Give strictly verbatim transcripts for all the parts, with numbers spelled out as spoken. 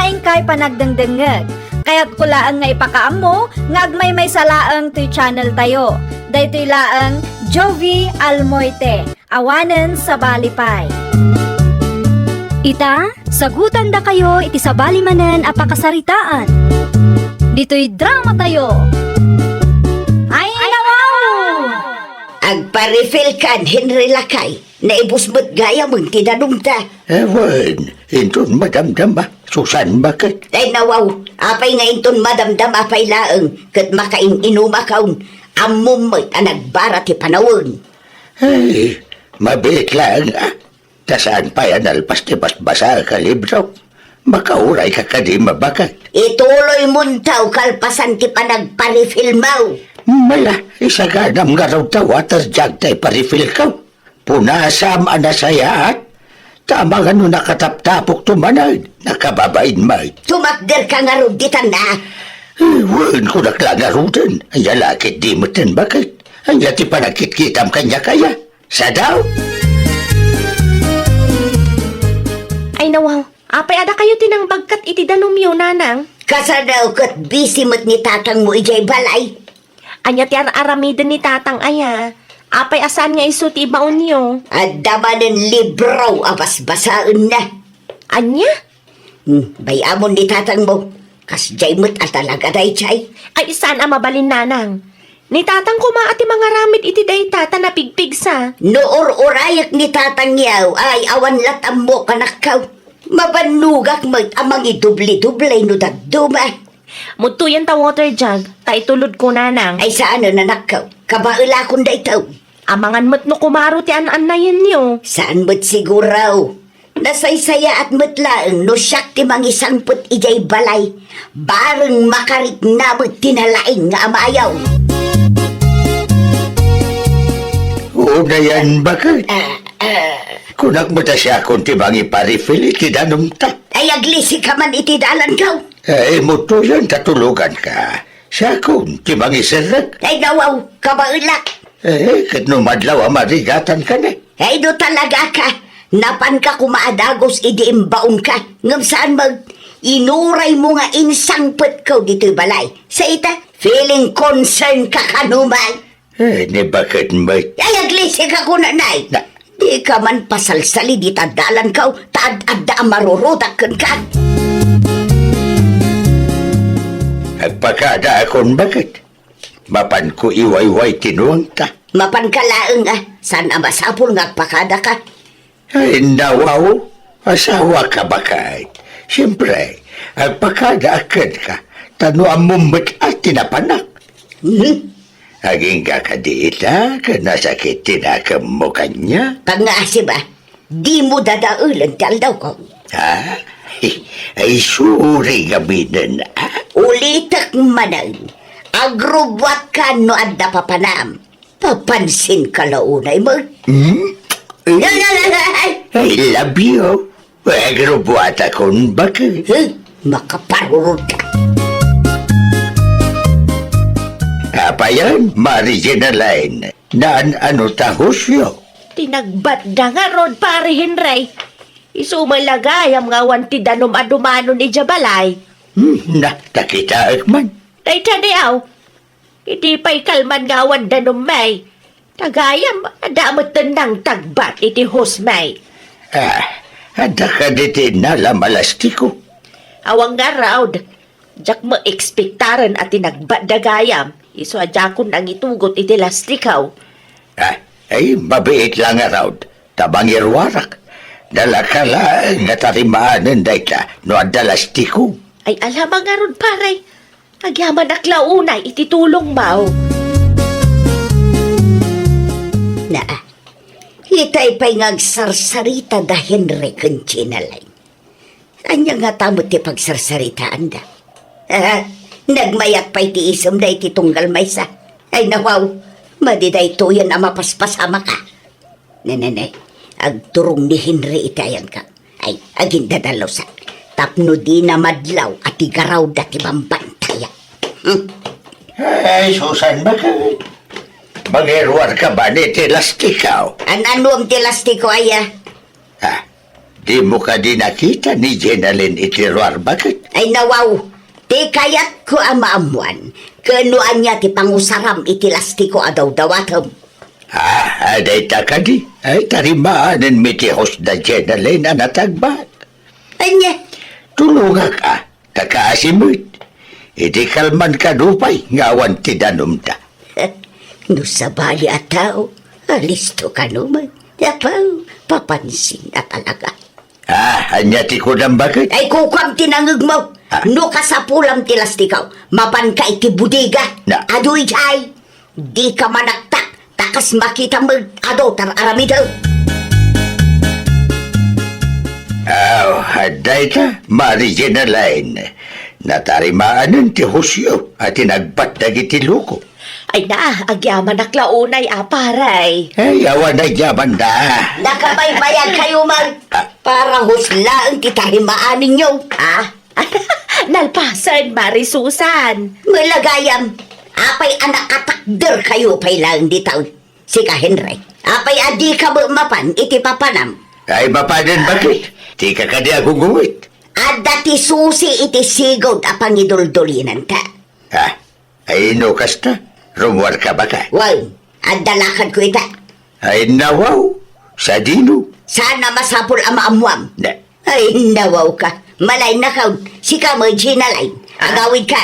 Inkay panagdengdengngeg. Kayatko laeng nga ipakaammo nga agmaymaysa laeng toy channel tayo. Daytoy laeng Jovie Almoite, awanen sabali pay. Ita, sagutandakayo iti sabali manen a pakasaritaan. Ditoy drama tayo. Ay, nawaw! Agpa-refill kan, Henry Lakay. Naibus met gayam ti danumta. Wen, inton madamdama, Susan, baket? Ay, nawaw, apay nga inton madamdama pay laeng, ket makain-inumakon, ammom met a nagbara ti panawen. Ay, mabiit laeng, a. Ta saan pay a nalpas ti basbasaek a libro. Makaurayka kadi, baket? Ituloy monto kalpasan ti panagpa-refillmo. Mala, isaganam ngarud ta water jug ta ipa-refillko. Punasam a nasayaat, ta amangan no nakataptapokto manen, nakababain met. Tumakderka ngarud ditan a. Eh, wen, kunak la ngaruden. Ania la ketdi metten, baket? Ania ti panagkitkitam kaniak aya? Sadaw? Ay, nawaw. Apay a dakayo ti nangbagkat iti danumyo, nanang? Kasano ket busy met ni tatangmo idiay balay? Ania ti ar-aramiden ni tatang aya? Apay a saan nga isu ti ibaonyo? Adda manen libro a basbasaenna. Ania? Hmm, bay-amon ni tatangmo. Kasdiay met a talaga daydiay. Ay, saan a mabalin, nanang. Ni tatang koma a ti mangaramid iti dayta ta napigpigsa. No ur-urayek ni tatang yaw, ay awan lat ammo kanakkaw. Mabannogak met a mangidubli-dublay no dadduma. Mudtoyen ta water jug, ta itulodko, nanang. Ay saan a nanakkaw, kabaelakon dayta. Amangan met no kumaro ti an-annayenyo. Saan met siguro. Nasaysayaat met laeng no siak ti mangisangpet idiay balay. Bareng makarikna met ti nalaing nga amayo. Unayen, baket? Ah, ah. Kunak met a siakon ti mangipa-refill iti danumta. Ay, aglisika man iti dalanko. Ay, mudtoyen ta tuloganka. Siakon ti mangiserrek. Ay, nawaw, kabaelak. Eh, ket no madlaw a marigatanka ne? Ay, no talagaka, napanka koma a dagus idi imbaonka. Ngem saan met, inuraymo nga insangpetko ditoy balay. Sa ita, feeling concern ka kano man. Eh, ni baket met? Ay, aglisika kunanay. Na- Dika man pasalsali dita dalanko, ta ad-adda a marurutak kenka. Agpakadaakon, baket? Mapanko iwayway ti nuangta. Mapanka laeng a, saan a masapul nga agpakadaka? Ay, nawaw, asawaka, baket. Siempre, agpakadaak kenka, ta no ammom met a ti napanak. Hmm? Agingga kadi ita, ket nasakit ti nakemmo kaniak. Pangngaasem a, dimo dadaelen ti aldawko. Ha? Ay, sorry ngaminen, a? Ulitek manen, agrubuatka no adda papanam. Papansinka la unay met. Hmm? Ay, ay, ay, ay, ay. I love you. Agrubuatakon, baket. Huh? Makaparurod ka. Apayan, Mari Jenaline, naan-ano ta husyo? Ti nagbatda ngarud, Pare Henry. Isu met la gayam nga awan ti danum a dumanon idiay balay. Hmm, na, ta kitaek man. Dayta di aw. Idi pay kalman nga awan danum, may. Ta gayam, adda metten nangtagbat iti husmi. Ah, adda kadi ti innala a lastiko? Awan ngarud. Diak maekspektaren a ti nagbatda gayam, isu a diakon nangitugot iti lastiko. Ah, ay, mabiit la ngarud, ta mangiruarak. Dalaka laeng nga tarimaanen dayta no adda lastiko. Ay, ala man ngarud, pare. Agyamanak la unay iti tulongmo. Naa, itay pay nga agsarsarita da Henry ken Jenaline. Ania ngata met ti pagsarsaritaanda? Ah, nagmayat pay ti isemda iti tunggal maysa. Ay, nawaw, madi daytoyen a mapaspasamaka. Ne, ne, ne. Agturong ni Henry iti ayanka. Ay, agindadalusak. Tapno dina madlaw a ti garawda ti bambantayak. Hmm. Ay, Susan, baket? Mangiruarka ba ni ti lastiko? An-anuem ti lastiko, aya? Ah, Dimo kadi nakita ni Jenalyn iti ruar, baket? Ay, nawaw. Ti kayatko a maammuan, ken no ania ti pangusaram iti lastiko a dawdawatem. Ah, ah, dayta kadi? Ay, tarimaanen mi ti husna Jenalyn a natagbat. Ania? Tulongak, ah. Ta kaasi met, idi kalman kano pay nga awan ti danumda. No sabali a tao, alisto kano met. Apaw, papansin a talaga. Ah, ania ti kunam, baket? Ay, kukuam ti nangegmo. Ah. No kasapulam ti lastikaw, mapanka iti bodega. Na. Adu idiay. Dika manaktak, ta kas makitam met adu ti ar-aramidem. Aw, dayta, Mari Jenalyn. Natarimaanen ti husyo a tinagbat dagiti loko. Ay na, agyamanak la unay, a, pare. Ay, awan a yaman da. Nakabaybayag kayo, Mar. Ah. Para huslaan ti tarimaanenyo. Ah? Nalpasen, Mari Susan. Malagayam, apay a nakatakder kayo pay laeng dita? Sika, Henry, apay a dika met mapan iti papanam? Ay, mapanen, baket? Dika kadi agungungit? Adda ti susi iti sigud a pangiduldulinanta. Ah, ay, no kasta, rummuarka, baket? Wen, adda lakadko ita. Ay, nawaw, sadino? Saan a masapul a maammuam. Na. Ay, nawawka. Malay nakaw, sika met, Jenalyn. Ah. Agawidka.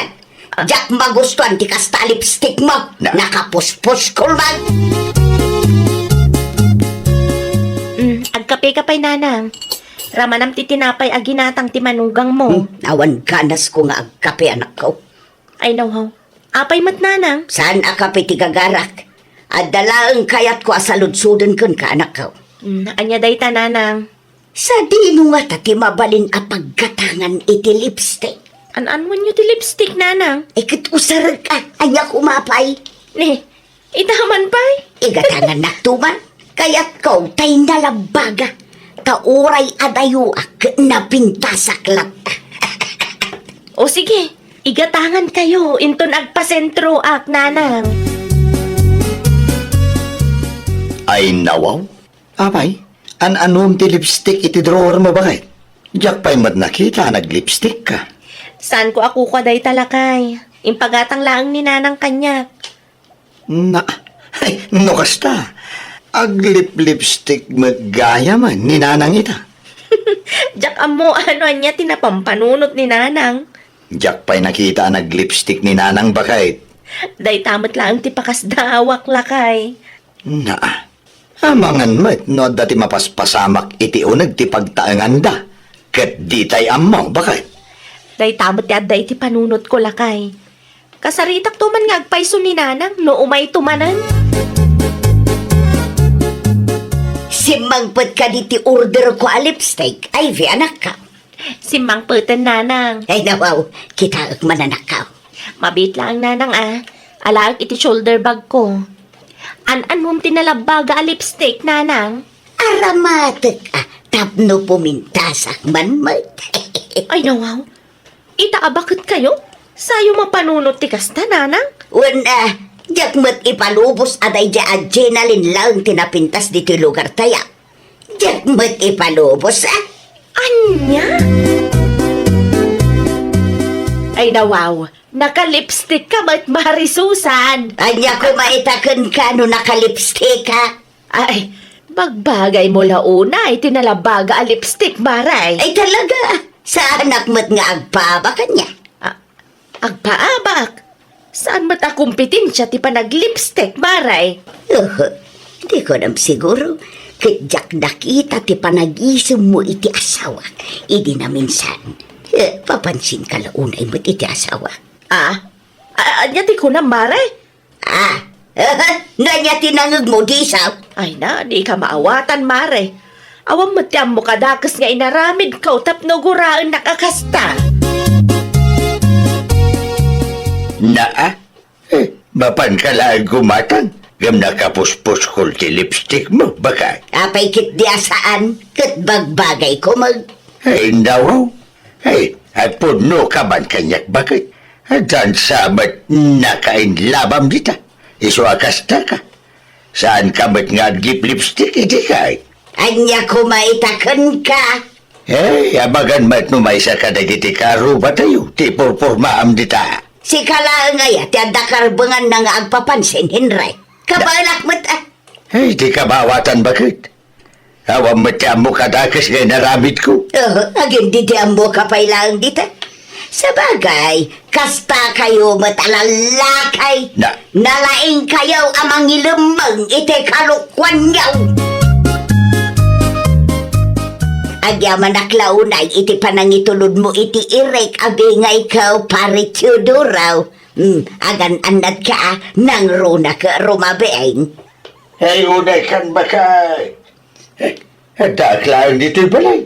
Ah. Diak magustuan ti kasta a lipstick mo. Na. Nakapuspuskol man. Mm, agkape ka pay, nanang. Ramanam ti tinapay a ginatang ti manugangmo. Hmm, awan ganasko nga agkape, anakko. Ay, nawaw. Apay met, nanang? Saan a kape ti gagarak? Adda laeng kayatko a saludsoden kenka, anakko. Mm, ania dayta, nanang? Sadino ngata ti mabalin a paggatangan iti lipstick? An-anonyo ti lipstick, nanang? Eh, ket usarek a, ania koma pay? Ne, ita man pay? Igatangannak to man. Kayatko tay nalabbaga. Ta uray adayoak, napintasak latta. O sige, igatangan kayo, inton agpasentroak, nanang. Ay, nawaw. Apay, an-anom ti lipstick iti drawer mo, baket? Diak pay met nakita a naglipstick ka. Saanko a kukua dayta, lakay. Impagatang laeng ni nanang kaniak. Na, ay, no kasta, aglip-lipstick met gayam ni nanang ita. Diak ammo no ania ti napampanunot ni nanang. Diak pay nakita a naglipstick ni nanang, baket. Dayta met laeng ti pakasdaawak, lakay. Na, amangan met no adda ti mapaspasamak iti uneg ti pagtaenganda, ket ditay ammo, baket. Dayta met ti adda iti panunotko, lakay. Kasaritakto man nga agpayso ni nanang no umayto manen. Simmangpet kadi ti orderko a lipstick, Ivy, anakko? Simmangpeten, nanang. Ay, nawaw, kitaek man, anakko. Mabiit laeng, nanang, a. Alaek iti shoulder bagko. An-anom ti nalabbaga a lipstick, nanang? Aramatek a, tapno pumintasak man met. Ay, nawaw. Ita a baket kayo? Sayo mapanunot ti kasta, nanang? Wen, a, diak met ipalubos a daydiay a Jenalyn laeng ti napintas ditoy lugartayo. Diak met ipalubos, a. Ania? Ay, nawaw. Nakalipstick ka met, Mari Susan. Ania koma ita kenka no nakalipstick ka? Ay, bagbagaymo la unay ti nalabbaga a lipstick, Mare. Ay, talaga? Saanak met nga agpaabak kaniak? A, agpaabak? Saan met a kompetensia ti panaglipstick, Mare? Oho, di ko nam siguro. Ket diak nakita ti panagisemmo iti asawak idi naminsan. Eh, papansinka la unay met iti asawak. A? A-, ania ti kunam, Mare? A, no ania ti nangegmo, disaw? Ay na, dika maawatan, Mare. Awan met ti ammo kadakes nga inaramidko tapno guraennak a kasta. Naa, eh, mapanka laeng gumatang ngem nakapuspuskol ti lipstickmo, baket. Apay ketdi a saan, ket bagbagayko met. Ay, nawaw. Ay, agpudnoka man kaniak, baket. Addan sa met nakainlabam dita. Isu a kastaka. Saanka met nga aglip-lipstick idi kay? Ania koma ita kenka? Eh, amangan met no maysa kadagiti kaarrubatayo ti ipurpurmaam dita. Sika laeng aya ti adda karbenganna nga agpapansin, Henry? Kabaelak met, ah. Eh, di ka maawatan, baket? Awan met ti ammo kadakes nga inaramidko. Oh, agin di ti ammo ka pay laeng dita. Sabagay, kasta kayo met a lallaki. Na- Nalaing kayo a mangilemmeng iti kalokuanyo. Agyamanak la unay iti panangitulodmo iti irek a bingayko, Pare Teodoro. Hmm, agan-annadka a nangruna ket rumabiin. Ay, unay kan bakay. Eh, addaak laeng ditoy balay.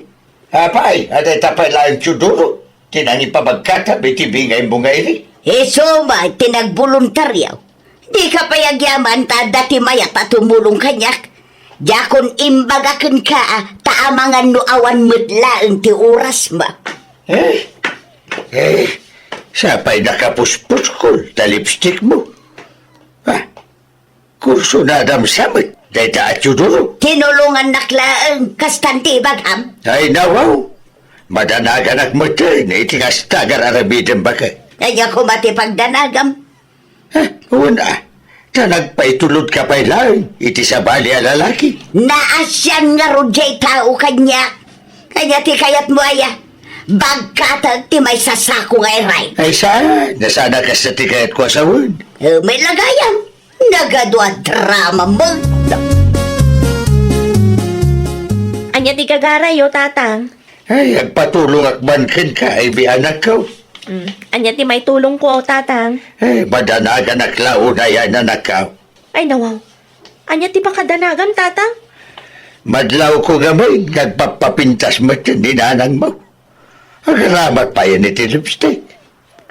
Apay, adda ita pay laeng Teodoro ti nangipabagkatam iti bingaymo nga iri. Isu met ti nagboluntario. Dika pay agyaman ta adda ti mayat a tumulong kaniak. Diakon imbaga kenka ta amangan no awan met laeng ti orasmo. Eh? Eh, sapay nakapuspuskol ta lipstickmo. Ah, kursunadam sa met dayta a Teodoro. Tinulongannak laeng, kastan ti ibagam. Ay, nawaw. Madanaganak metten iti kasta nga ar-aramidem, baket. Ania koma ti pagdanagam? Eh, wen a, ta nagpaitulodka pay laeng iti sabali a lalaki. Naasian ngarud diay tao kaniak. Ania ti kayatmo aya? Bagkatek ti maysa a sako nga iray. Ay, saan? Saan a kasta ti kayatko a sawen? Eh, met la gayam. Nagadu a drama met. Ania ti gagarayo, Tatang? Ay, agpatulongak man kenka, Ivy, anakko. Mm. Ania ti maitulongko, Tatang? Eh, madanaganak la unay a nanakaw. Ay, nawaw. Ania ti pakadanagam, Tatang? Madlawko ngamin nga agpapapintas met ni nanangmo. Agaramat payen iti lipstick.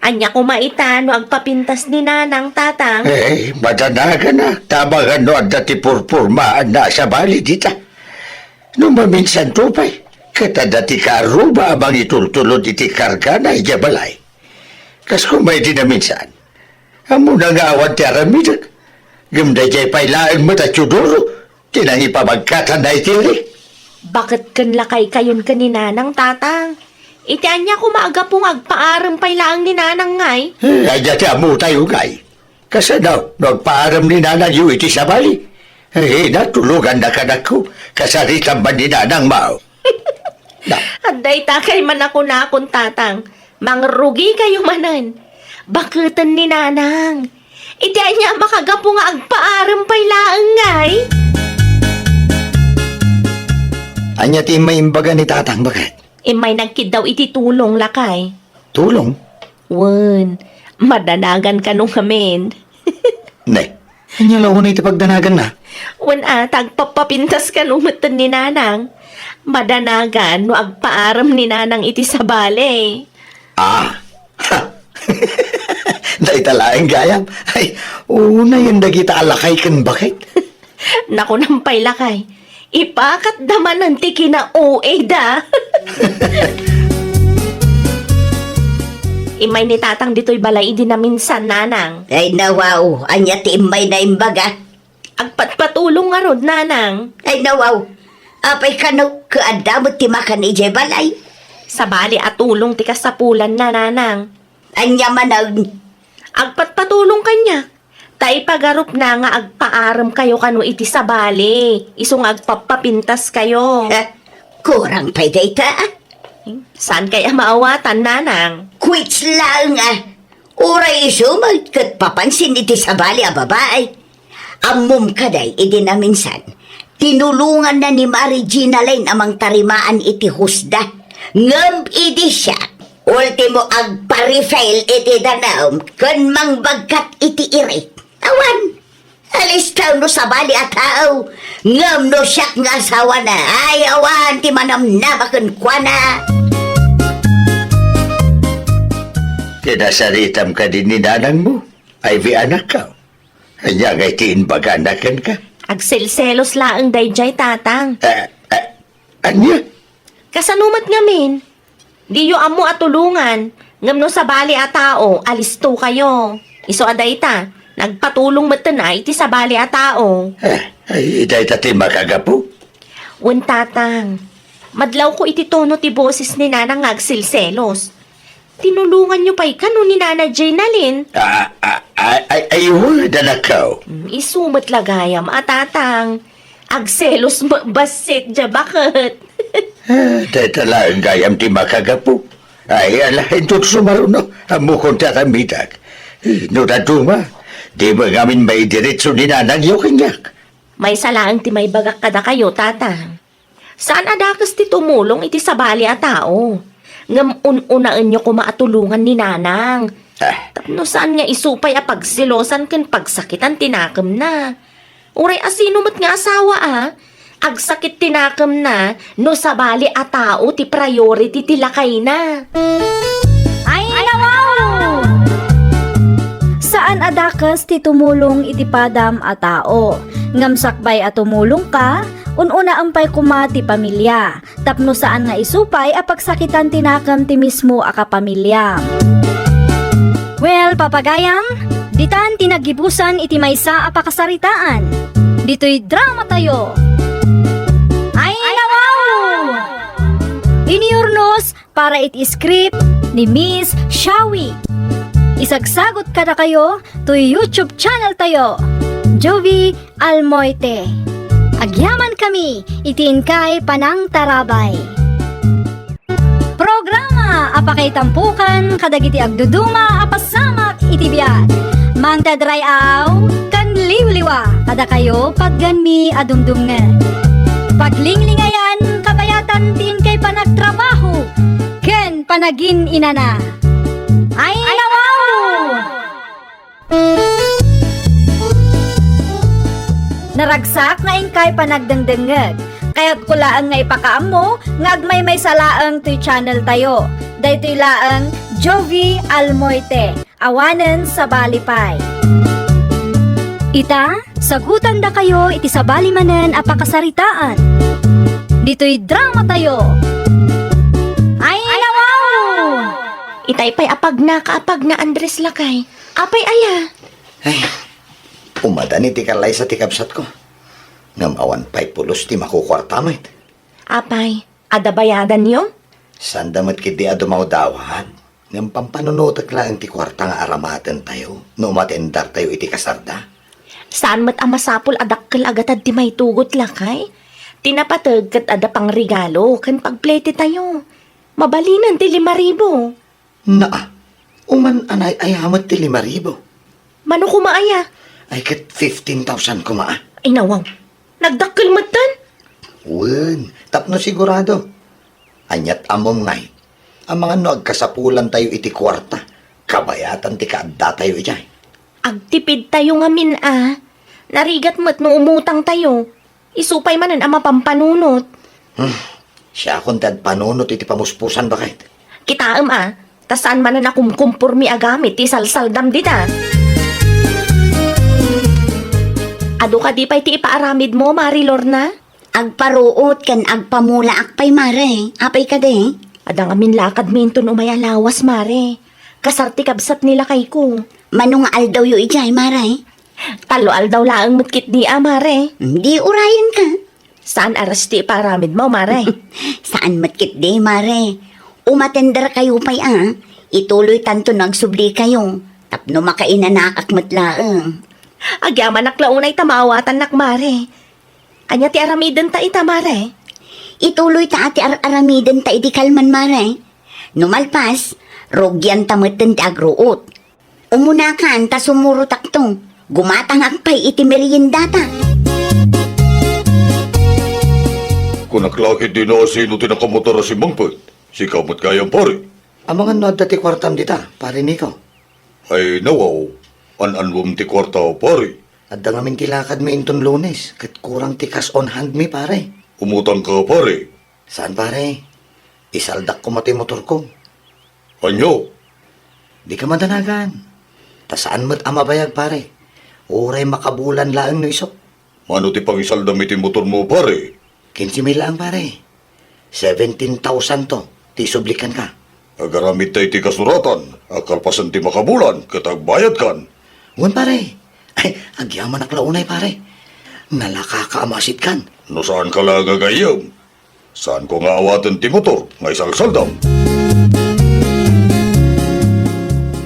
Ania koma ita no agpapintas ni Nanang, Tatang? Eh, madanaganak, ta amangan no adda ti purpurmaanna a sabali dita. No maminsanto pay, ket adda ti kaarruba a mangitultulod iti kargana idiay balay. Kas koma idi naminsan, ammona nga awan ti aramidek. Ngem daydiay pay laeng met a Teodoro ti nangipabagkatanna iti iri. Baket ken lakaykayon ken ni Nanang, Tatang. Iti ania koma a gapu nga agpaarem pay laeng ni Nanang ngay? Eh, ania ti ammotayo ngay? Kasano no agpaarem ni Nanangyo iti sabali? Eh, natulongannak, anakko. Kasaritam man ni Nanangmo. Na. Adda ita kay manakunakon, Tatang. Mangrugikayo manen. Baketen ni Nanang. Iti ania a makagapu nga agpaarem pay laeng ngay? Ania ti immay imbaga ni Tatang, baket? Immay nagkiddaw iti tulong, lakay. Tulong? Wen, madanagan kano ngamin. Ne, ania la unay ti pagdanaganna? Wen a, ta agpapapintas kano metten ni Nanang. Madanagan no agpaarem ni Nanang iti sabali. Ah. Dayta laeng gayam. Ay, unayen dagita a lakay ken baket. Nakunam pay lakay. Ipakatda manen ti kina-O A da. Immay ni Tatang ditoy balay idi naminsan, Nanang. Ay, nawaw, ania ti immay na imbaga? Agpatpatulong ngarud, Nanang. Ay, nawaw. Apay kano, ket adda met ti makan idiay balay? Sabali a tulong ti kasapulanna, Nanang. Ania manen? Agpatpatulong kaniak. Ta ipagarupna nga agpaaremkayo kano iti sabali, isu nga agpappapintaskayo. Eh, kurang pay dayta, ah. Saan kay a maawatan, Nanang? Quits laeng, ah. Uray isu met ket papansin iti sabali a babai. Ammom kadi idi naminsan, tinulonganna ni Mari Gina Lane a mangtarimaan iti husda. Ngem idi siak, ultimo agpa-refill iti danum ken mangbagkat iti iri. Awan. Alistaw no sabali a tao, ngem no siak nga asawana, ay awan ti manamnama kenkuana. Kinasaritam kadi ni nanangmo, Ivy, anakko. Ania ngay ti imbagana kenka? Agselselos laeng daydiay, Tatang. Eh, eh, ania? Kasano met ngamin? Diyo ammo a tulongan, ngem no sabali a tao, alistokayo. Isu a dayta, nagpatulong metten a iti sabali a tao. Eh, ay, dayta ti makagapu? Wen, Tatang. Madlawko iti tono ti boses ni Nanang nga agselselos. Tinulonganyo pay kano ni Nana Jenaline? Ah, ah, ay, ay, ay, wen, anakko. Mm, isu met la gayam a, Tatang. Agselos met bassit, diay baket. Ah, dayta laeng gayam ti makagapu. Ay, ala, inton sumaruno, ammokon ti aramidak. Eh, no dadduma, dimo ngamin maidiretso ni Nanangyo kaniak. Maysa laeng ti maibagak kadakayo, Tatang. Saan a dakes ti tumulong iti sabali a tao. Ngem un-unaenyo koma a tulongan ni Nanang. Ah. Tapno saan nga isu pay a pagselosan ken pagsakitan ti nakemna. Uray a sino met nga asawa a, agsakit ti nakemna no sabali a tao ti priority ti lakayna. Ay, nawaw! Saan a dakes ti tumulong iti padam a tao. Ngem sakbay a tumulongka, un-unaem pay koma ti pamilia, tapno saan nga isu pay a pagsakitan ti nakem ti mismo a kapamiliam. Well, papagayam, ditan ti naggibusan iti maysa a pakasaritaan. Ditoy dramatayo. Ay, nawaw! Inurnos para iti script ni Miss Shawi. Isagsagot kadakayo toy YouTube channel tayo, Jovie Almoite. Agyamankami iti inkay panangtarabay. Programa a pakaitampokan kadagiti agduduma a pasamak iti biag. Mangted ray-aw ken liwliwa kadakayo patgenmi a dumdumngeg. Paglinglingayan kabayatan ti inkay panagtrabaho ken panagin-inana. Ay, nawaw! Naragsak nga inkay panagdengdengngeg. Kayatko laeng nga ipakaammo nga agmaymaysa laeng toy channel tayo. Daytoy laeng Jovie Almoite, awanen sabali pay. Ita, sagutandakayo iti sabali manen a pakasaritaan. Ditoy dramatayo. Ay, nawaw! Itay pay a pagna ka a pagna, Andres, lakay. Apay aya? Ay, umadan iti kallaysa ti kabsatko. Ngem awan pay pulos ti makukuarta met. Apay, adda bayadanyo? Saanda met ketdi a dumawdawat. Ngem pampanunotek laeng ti kuarta nga aramatentayo no umatendartayo iti kasarda. Saan met a masapul a dakkel a gatad ti maitugot, lakay? Ti napateg ket adda pangregalo ken pagpletetayo. Mabalinen ti lima ribu. Naa, uman anay aya met ti lima ribu. Mano koma aya? Ay, ket fifteen thousand koma a. Ay, nawaw. Nagdakkel metten? Wen, tapno sigurado. Aniat ammom ngay, amangan no agkasapulantayo iti kuarta, kabayatan ti kaaddatayo idiay. Agtipidtayo ngamin a. Narigat met no umutangtayo. Isu pay manen a mapampanunot. Hmm. Siakon ti agpanunot iti pamuspusan, baket. Kitaem a, ta saan manen a kumkumpormi a gamit ti salsaldam dita. Adu kadi pay ti ipaaramidmo, Mari Lorna? Agparuot ken agpamulaak pay, Mare. Apay kadi? Adda ngamin lakadmi inton umay a lawas, Mare. Kasar ti kabsat ni lakayko. Mano nga aldawyo idiay, Mare? Tallo aldaw laeng met ketdi a, Mare. Di urayenka. Saan a res ti ipaaramidmo, Mare? Saan met ketdi, Mare. Umatenderkayo pay a, ituloytanto no agsublikayo. Tapno makainanakak met laeng. Agyamanak la unay ta maawatannak, Mare. Ania ti aramidenta ita, Mare? Ituloyta a ti ar-aramidenta idi kalman, Mare. No malpas, rugianta metten ti agruot. Umunakan ta sumurotakto. Gumatangak pay iti meriendata. Kunak la ketdi no asino ti nakamotor a simmangpet. Sika met gayam, pare. Amangan no adda ti kuartam dita, pare Nico. Ay, nawaw. An-anwem ti kuarta, pare. Adda ngamin ti lakadmi inton Lunes, ket kurang ti cash on hand mi, pare. Umutangka, pare. Saan, pare. Isaldak koma ti motorko. Ania? Dika madanagan. Ta saan met a mabayag, pare. Uray makabulan laeng no isu. Mano ti pangisaldam iti motormo, pare? Kinse mil laeng, pare. Seventeen thousand to ti isublikkanka. Agaramidta iti kasuratan a kalpasan ti makabulan ket agbayadkan. Wen, pare. Ay, agyamanak la unay, pare. Nalakaka a maasitkan. No saanka la nga gayyem, Saanko nga awaten ti motor nga isalsaldam?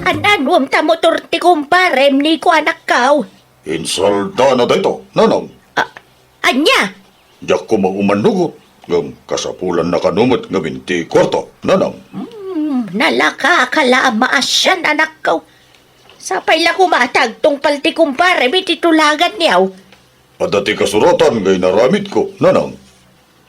An-anuem ta motor ti kumparem, Nico, anakkaw? Insaldana dayta, nanang. Ah, ania? Diak koma umannugot, ngem kasapulanna kano met ngamin ti kuarta, nanang. Hmm, nalakaka la a maasian, anakkaw. Sapay la koma ta agtungpal ti kumparem iti tulaganyo. Adda ti kasuratan nga inaramidko, nanang.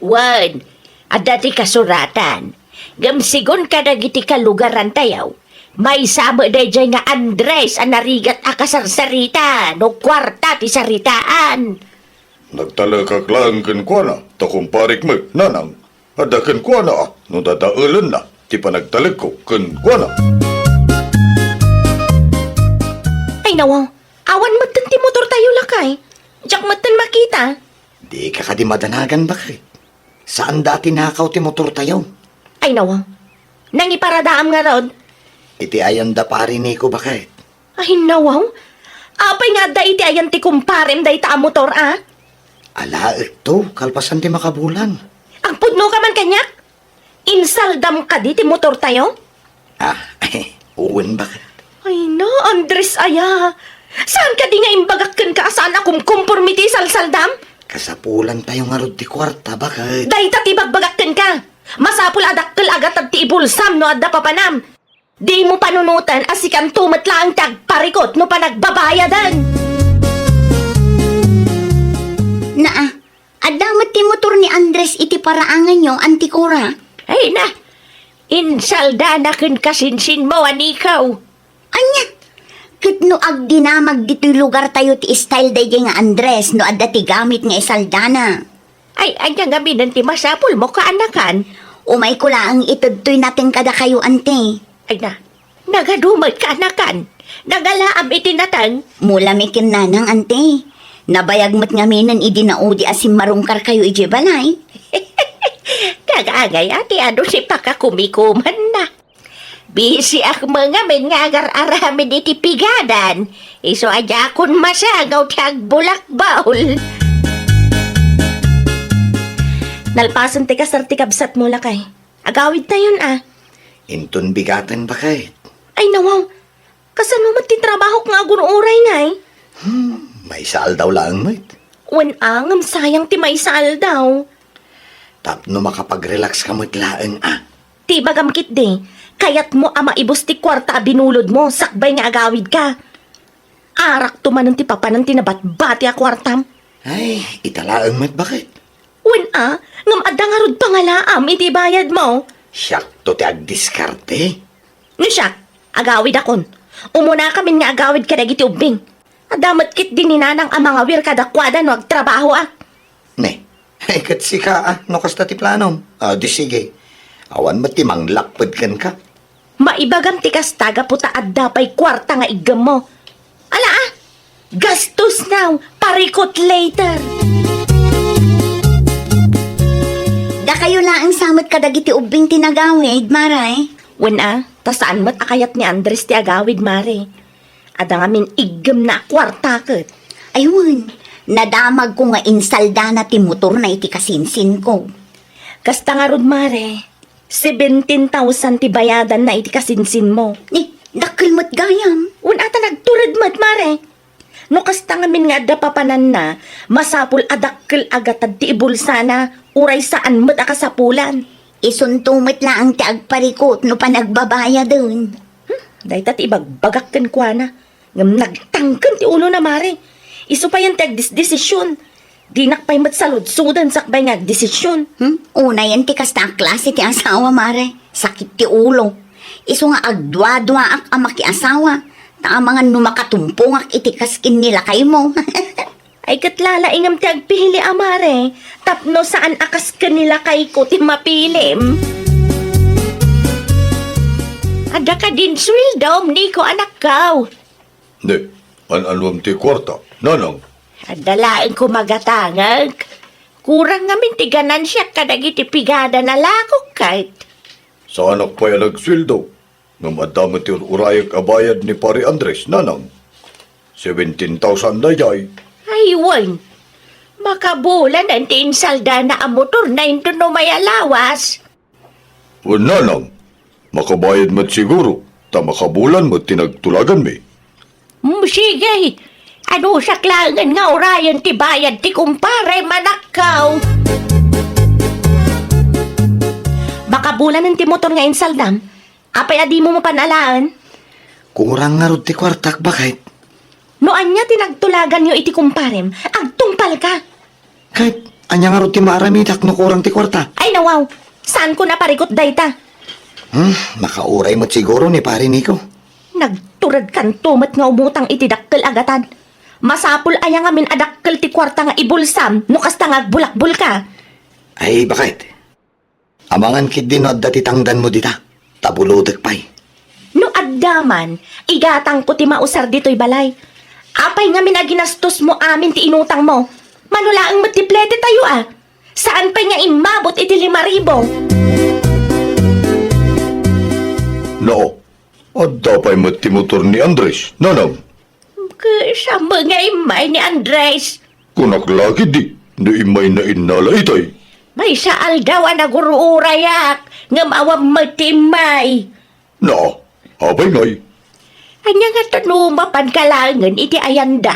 Wen, adda ti kasuratan. Ngem sigun kadagiti kalugarantayo, maysa met daydiay nga Andres a narigat a kasarsarita no kuarta ti saritaan. Nagtalekak laeng kenkuana, ta kumparek met, nanang. Adda kenkuana a no dadaelenna ti panagtalekko kenkuana. Ay, nawaw. Awan metten ti motortayo, lakay. Diak metten makita. Dika kadi madanagan, baket? Saanda a tinakaw ti motortayo. Ay, nawaw. Nangiparadaam ngarud? Iti ayan da pari Nico, baket. Ay, nawaw. Apay nga adda iti ayan ti kumparem dayta a motor, a? Alaekto, kalpasan ti makabulan. Agpudnoka man kaniak? Insaldam kadi ti motortayo? Ah, wen, baket. Ay na, Andres aya. Saan kadi nga imbagak kenka a saan a kumkumpormi ti isalsaldam? Kasapulantayo ngarud ti kuarta, baket. Dayta ti bagbagak kenka. Masapul a dakkel a gatad ti ibulsam no adda papanam. Dimo panunoten a sikanto met laeng ti agparikut no panagbabayaden. Naa, adda met ti motor ni Andres iti paraanganyo, Anti Cora? Ay na, insaldana ken kasinsinmo, anikaw. Ania? Ket no agdinamag ditoy lugartayo ti style daydiay nga Andres no adda ti gamit nga isaldana. Ay, ania ngaminen ti masapulmo, kaanakan? Umayko laeng itedtoy nateng kadakayo, Ante. Ay na, nagadu met, kaanakan. Nangalaam iti nateng. Mula mi ken nanang, Ante. Nabayag met ngaminen idi naudi a simmarungkarkayo idiay balay. Nagangay, Ate, adu ti pakakumikumanna. Bisiak met ngamin nga agar-aramid iti pigadan. Isu a diakon masangaw ti agbulakbol. Nalpasen ti kasar ti kabsatmo, lakay. Agawidtayon, a. Inton bigaten, baket. Ay, nawaw. Kasano met ti trabahok nga agur-uray, ngay? Hmm, maysa aldaw laeng met. Wen, a, ngem sayang ti maysa aldaw. Tapno makapag-relax ka met laeng, a. Ti ibagam ketdi, kayatmo a maibus ti kuarta a binulodmo sakbay nga agawidka. Arakto manen ti papanan ti nabatbati a kuartam. Ay, ita laeng met, baket? Wen, a, ngem adda ngarud pangalaam iti bayadmo. Siakto ti agdiskarte. No siak, agawidakon. Umunakamin nga agawid kadagiti ubbing. Adda met ketdi ni nanang a mangawir kadakuada no agtrabahoak. Ne, ket sika, a, no kasta ti planom? A, di sige. Awan met ti manglapped kenka. Maibagam ti kasta gapu ta adda pay kuarta nga iggemmo. Ala, a, gastos now, parikut later. Dakayo laeng sa met kadagiti ubbing ti nagawid, Mare. Wen, a, ta saan met a kayat ni Andres ti agawid, Mare. Adda ngamin iggemna a kuarta ket. Ay wen, nadamagko nga insaldana ti motorna iti kasinsinko. Kasta ngarud, Mare, seventeen thousand ti bayadanna iti kasinsinmo. Ni, dakkel met gayam. Wen, a, ta nagtured met, Mare. No kasta ngamin nga adda papananna, masapul a dakkel a gatad ti ibulsana, uray saan met a kasapulan. Isunto met laeng ti agparikut no panagbabayaden. Hmm, dayta ti ibagbagak kenkuana. Ngem nagtangken ti ulona, Mare. Isu payen ti agdesdesision. Dinak pay met saludsoden sakbay nga agdesisyon. Hmm? Unayen ti kasta a klase ti asawa, Mare. Sakit ti ulo. Isu nga agduaduaak a makiasawa. Ta amangan no makatumpongak iti kas ken ni lakaymo. Ay, ket lalaingem ti agpili a, Mare, tapno saan a kas ken ni lakayko ti mapilim. Adda kadin sueldom, Nico, anakkaw? Ne, an-anuem ti kuarta, nanang? Adda laeng koma gatangek. Kurang ngamin ti ganansiak kadagiti pigada a lakok ket. Saanak pay a nagsueldo, ngem adda met ti ur-urayek a bayad ni Pari Andres, nanang. Seventeen thousand daydiay. Ay, wen. Makabulanen ti insaldana a motorna inton umay a lawas. Wen, nanang, makabayad met siguro, ta makabulan met ti nagtulaganmi. Mm, sige. Anusak laengen nga urayen ti bayad ti kumpare, manakkaw. Makabulanen ti motor nga insaldam. Apay a dimo mapan alaen? Kurang ngarud ti kuartak, baket. No ania ti nagtulaganyo iti kumparem, agtungpalka. Ket ania ngarud ti maaramidak no kurang ti kuarta? Ay, nawaw. Saanko naparikut dayta. Hmm, makauray met siguro ni Pare Nico. Nagturedkanto met nga umutang iti dakkel a gatad. Masapul aya ngamin a dakkel ti kuarta nga ibulsam no kasta nga agbulakbulka? Ay, baket. Amangan ketdi no adda ti tangdanmo dita, ta bulotek pay. No adda man, igatangko ti mausar ditoy balay. Apay ngamin a ginastosmo amin ti inutangmo? Mano laeng met ti plete tayo a. Saan pay nga immabot iti lima ribu? No, adda pay met ti motor ni Andres, nanang. Ket saan met nga immay ni Andres? Kunak la ketdi, no immayna innala itay. Maysa aldaw a nagur-urayak, ngem awan met ti immay. Na, apay ngay? Ania ngata no mapanka laengen iti ayanda?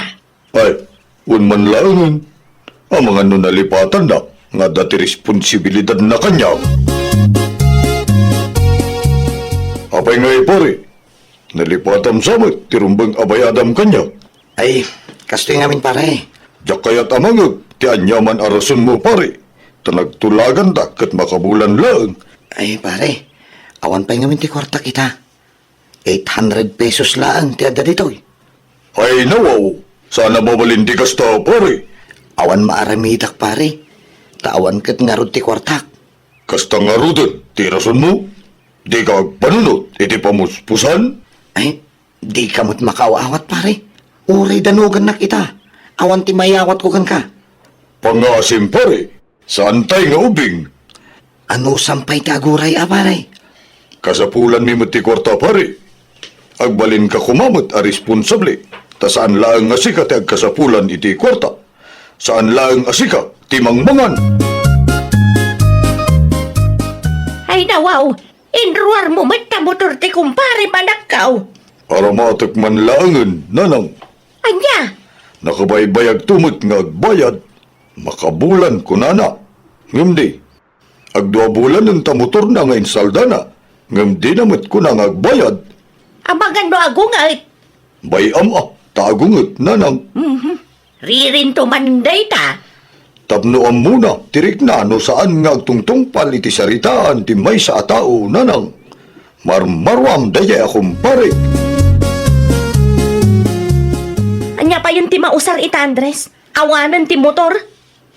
Ay, wen man laengen. Amangan no nalipatanna nga adda ti responsibilidanna kaniak. Apay ngay, pare? Nalipatam sa met ti rumbeng a bayadam kaniak. Ay, kastoy ngamin, pare. Diak kayat a mangngeg ti aniaman a rasonmo, pare. Ta nagtulaganta ket makabulan laeng. Ay, pare, awan pay ngamin ti kuartak ita. Eight hundred pesos laeng ti adda ditoy. Ay, nawaw, saan a mabalin ti kasta, pare. Awan maaramidak, pare. Ta awan ket ngarud ti kuartak. Kasta ngaruden ti rasonmo? Dika agpanunot iti pamuspusan? Ay, dika met makaaw-awat, pare. Uray danugannak ita. Awan ti mayawatko kenka. Pangngaasim, pare. Saantay nga ubing. Anusam pay ti aguray a, pare? Kasapulanmi met ti kuarta, pare. Agbalinka koma met a responsable, ta saan laeng nga sika ti agkasapulan iti kuarta. Saan laeng a sika ti mangmangan. Ay, nawaw, inruarmo met ta motor ti kumpare, manakkaw. Aramatek man laengen, nanang. Ania? Nakabaybayagto met nga agbayad. Makabulan, kunana. Ngem di, agdua bulanen ta motorna nga insaldana, ngem dina met kuna nga agbayad. Amangan no agunget? Bay-am a, ta agunget, nanang. Mhm. Ririnto man dayta. Tapno ammona ti rikna no saan nga agtungtungpal iti saritaan ti maysa a tao, nanang. Marmaruam daydiay a kumpare. Ania payen ti mausar ita, Andres? Awanen ti motor?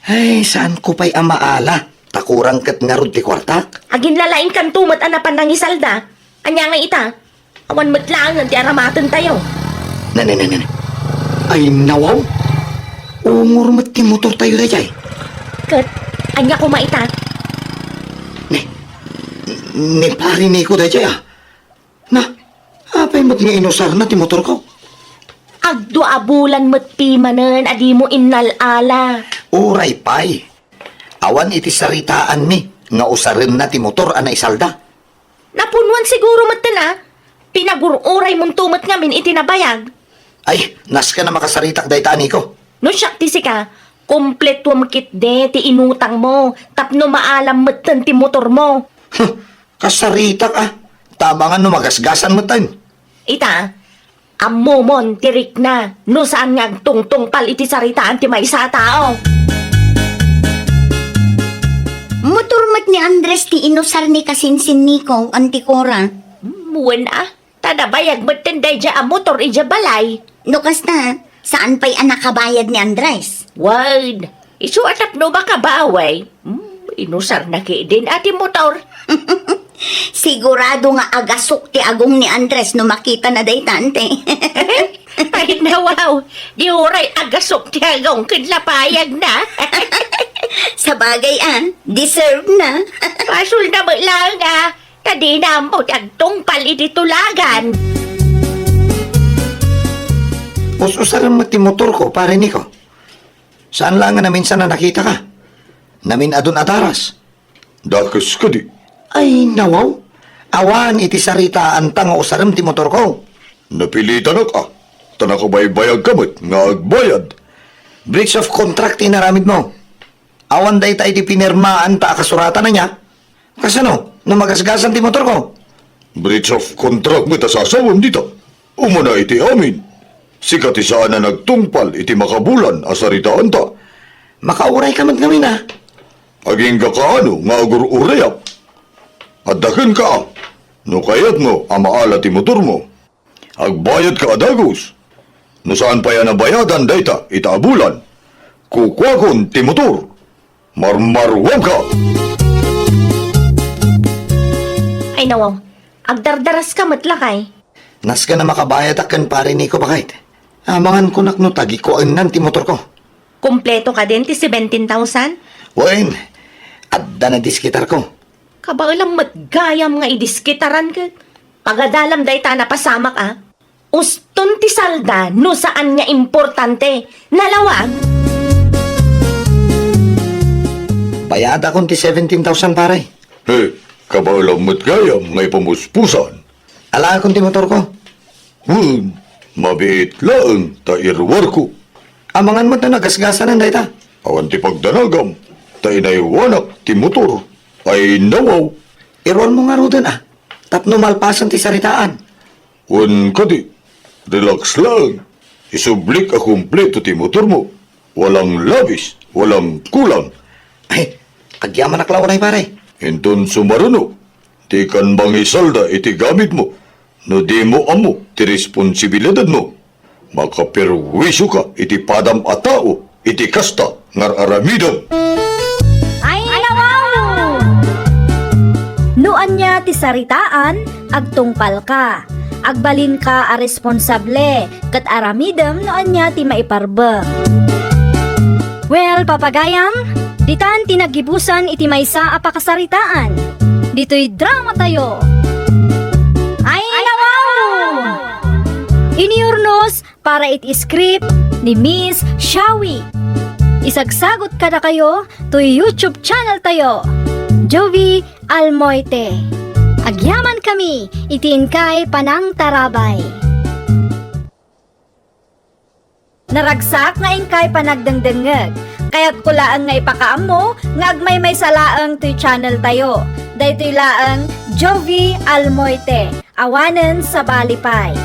Ay, saanko pay a maala, ta kurang ket ngarud ti kuartak. Aginlalaingkanto met a napan nangisalda. Ania ngay ita? Awan met laengen ti aramatentayo. Ne, ne, ne, ne, ne. Ay, nawaw. Ungor met ti motortayo daydiay. Ket, ania koma ita? Ne, ni Pare Nico daydiay, a. Na, apay met nga inusarna ti motorko? Agdua a bulan met pimanen a dimo innal-ala. Uray pay. Awan iti saritaanmi nga usarenna ti motor a naisalda. Napunuan siguro metten a. Pinagur-uraymonto met ngamin iti nabayag. Ay, nasken a makasaritak dayta, Nico. No siak ti sika, kumpletuam ketdi ti inutangmo tapno maalam metten ti motormo. Huh, kasaritak a. Ta amangan no magasgasan metten. Ita, ammomon ti rikna no saan nga agtungtungpal iti saritaan ti maysa a tao. Motor met ni Andres ti inusar ni kasinsin Nico, Anti Cora. Hmm, wen a, ta nabayag metten daydiay a motor idiay balay. No kasta, saan pay a nakabayad ni Andres? Wen, isu a tapno makabawi. Hmm, inusarna ketdin a ti motor. Sigurado nga agasok ti agong ni Andres no makitana dayta, Anti. Ay, nawaw. Di uray agasok ti agong ken lapayagna. Sabagay a, deserve na. Pasulna met laeng a, ta dina ammo ti agtungpal iti tulagan. Us-usaren met ti motorko, Pare Nico. Saan laeng a naminsan a nakitaka? Namin-adun a daras. Dakes kadi? Ay, nawaw. Awan iti saritaanta nga usarem ti motorko. Napilitanak a, ta nakabaybayagka met nga agbayad. Breach of contract ti inaramidmo. Awan dayta iti pinirmaanta a kasuratan ania? Kasano no magasgasan ti motorko? Breach of contract met a sasawem dita. Umuna iti amin, sika ti saan a nagtungpal iti makabulan a saritaanta. Makaurayka met ngamin a. Agingga kaano nga agur-urayak? Adda kenka a, no kayatmo a maala ti motormo, agbayadka a dagus. No saan pay a nabayadan dayta ita a bulan, kukuakon ti motor. Marmaruamka! Ay, nawaw. Agdardaraska met, lakay. Nasken a makabayadak ken Pare Nico, baket. Amangan kunak no tagikuaennan ti motorko. Kompleto kadin ti seventeen thousand? Wen, adda nadiskitarko. Kabaelam met gayam nga idiskitaran ket pagadalam dayta a napasamak a. Uston ti salda no saan nga importante. Nalawag? Bayadakon ti seventeen thousand, pare. He, kabaelam met gayam nga ipamuspusan. Alaekon ti motorko. Wen, mabiit laeng ta iruarko. Amangan met no nagasgasanan dayta. Awan ti pagdanagam, ta inaywanak ti motor. Ay, nawaw. Iruarmo ngaruden a, tapno malpasen ti saritaan. Wen kadi, relax laeng. Isublik a kumpleto ti motormo. Walang labis, walang kulang. Ay, agyamanak la unay, pare. Inton sumaruno, dikan mangisalda iti gamitmo no dimo ammo ti responsibilidadmo. Makaperwisioka iti padam a tao iti kasta nga ar-aramidem. Ay, nawaw! No ania ti saritaan, agtungpalka. Agbalinka a responsable, ket aramidem no ania ti maiparbeng. Well, papagayam, ditan ti naggibusan iti maysa a pakasaritaan. Ditoy drama tayo. Ay, nawaw! Iniurnos para iti script ni Miss Shawi. Isagsagot kadakayo toy YouTube channel tayo, Jovi Almoite. Agyaman kami iti inkay panangtarabay. Naragsak nga inkay panagdengdengngeg. Kayatko laeng nga ipakaammo nga agmaymaysa laeng toy channel tayo. Daytoy laeng Jovi Almoite. Awanen sabali pay.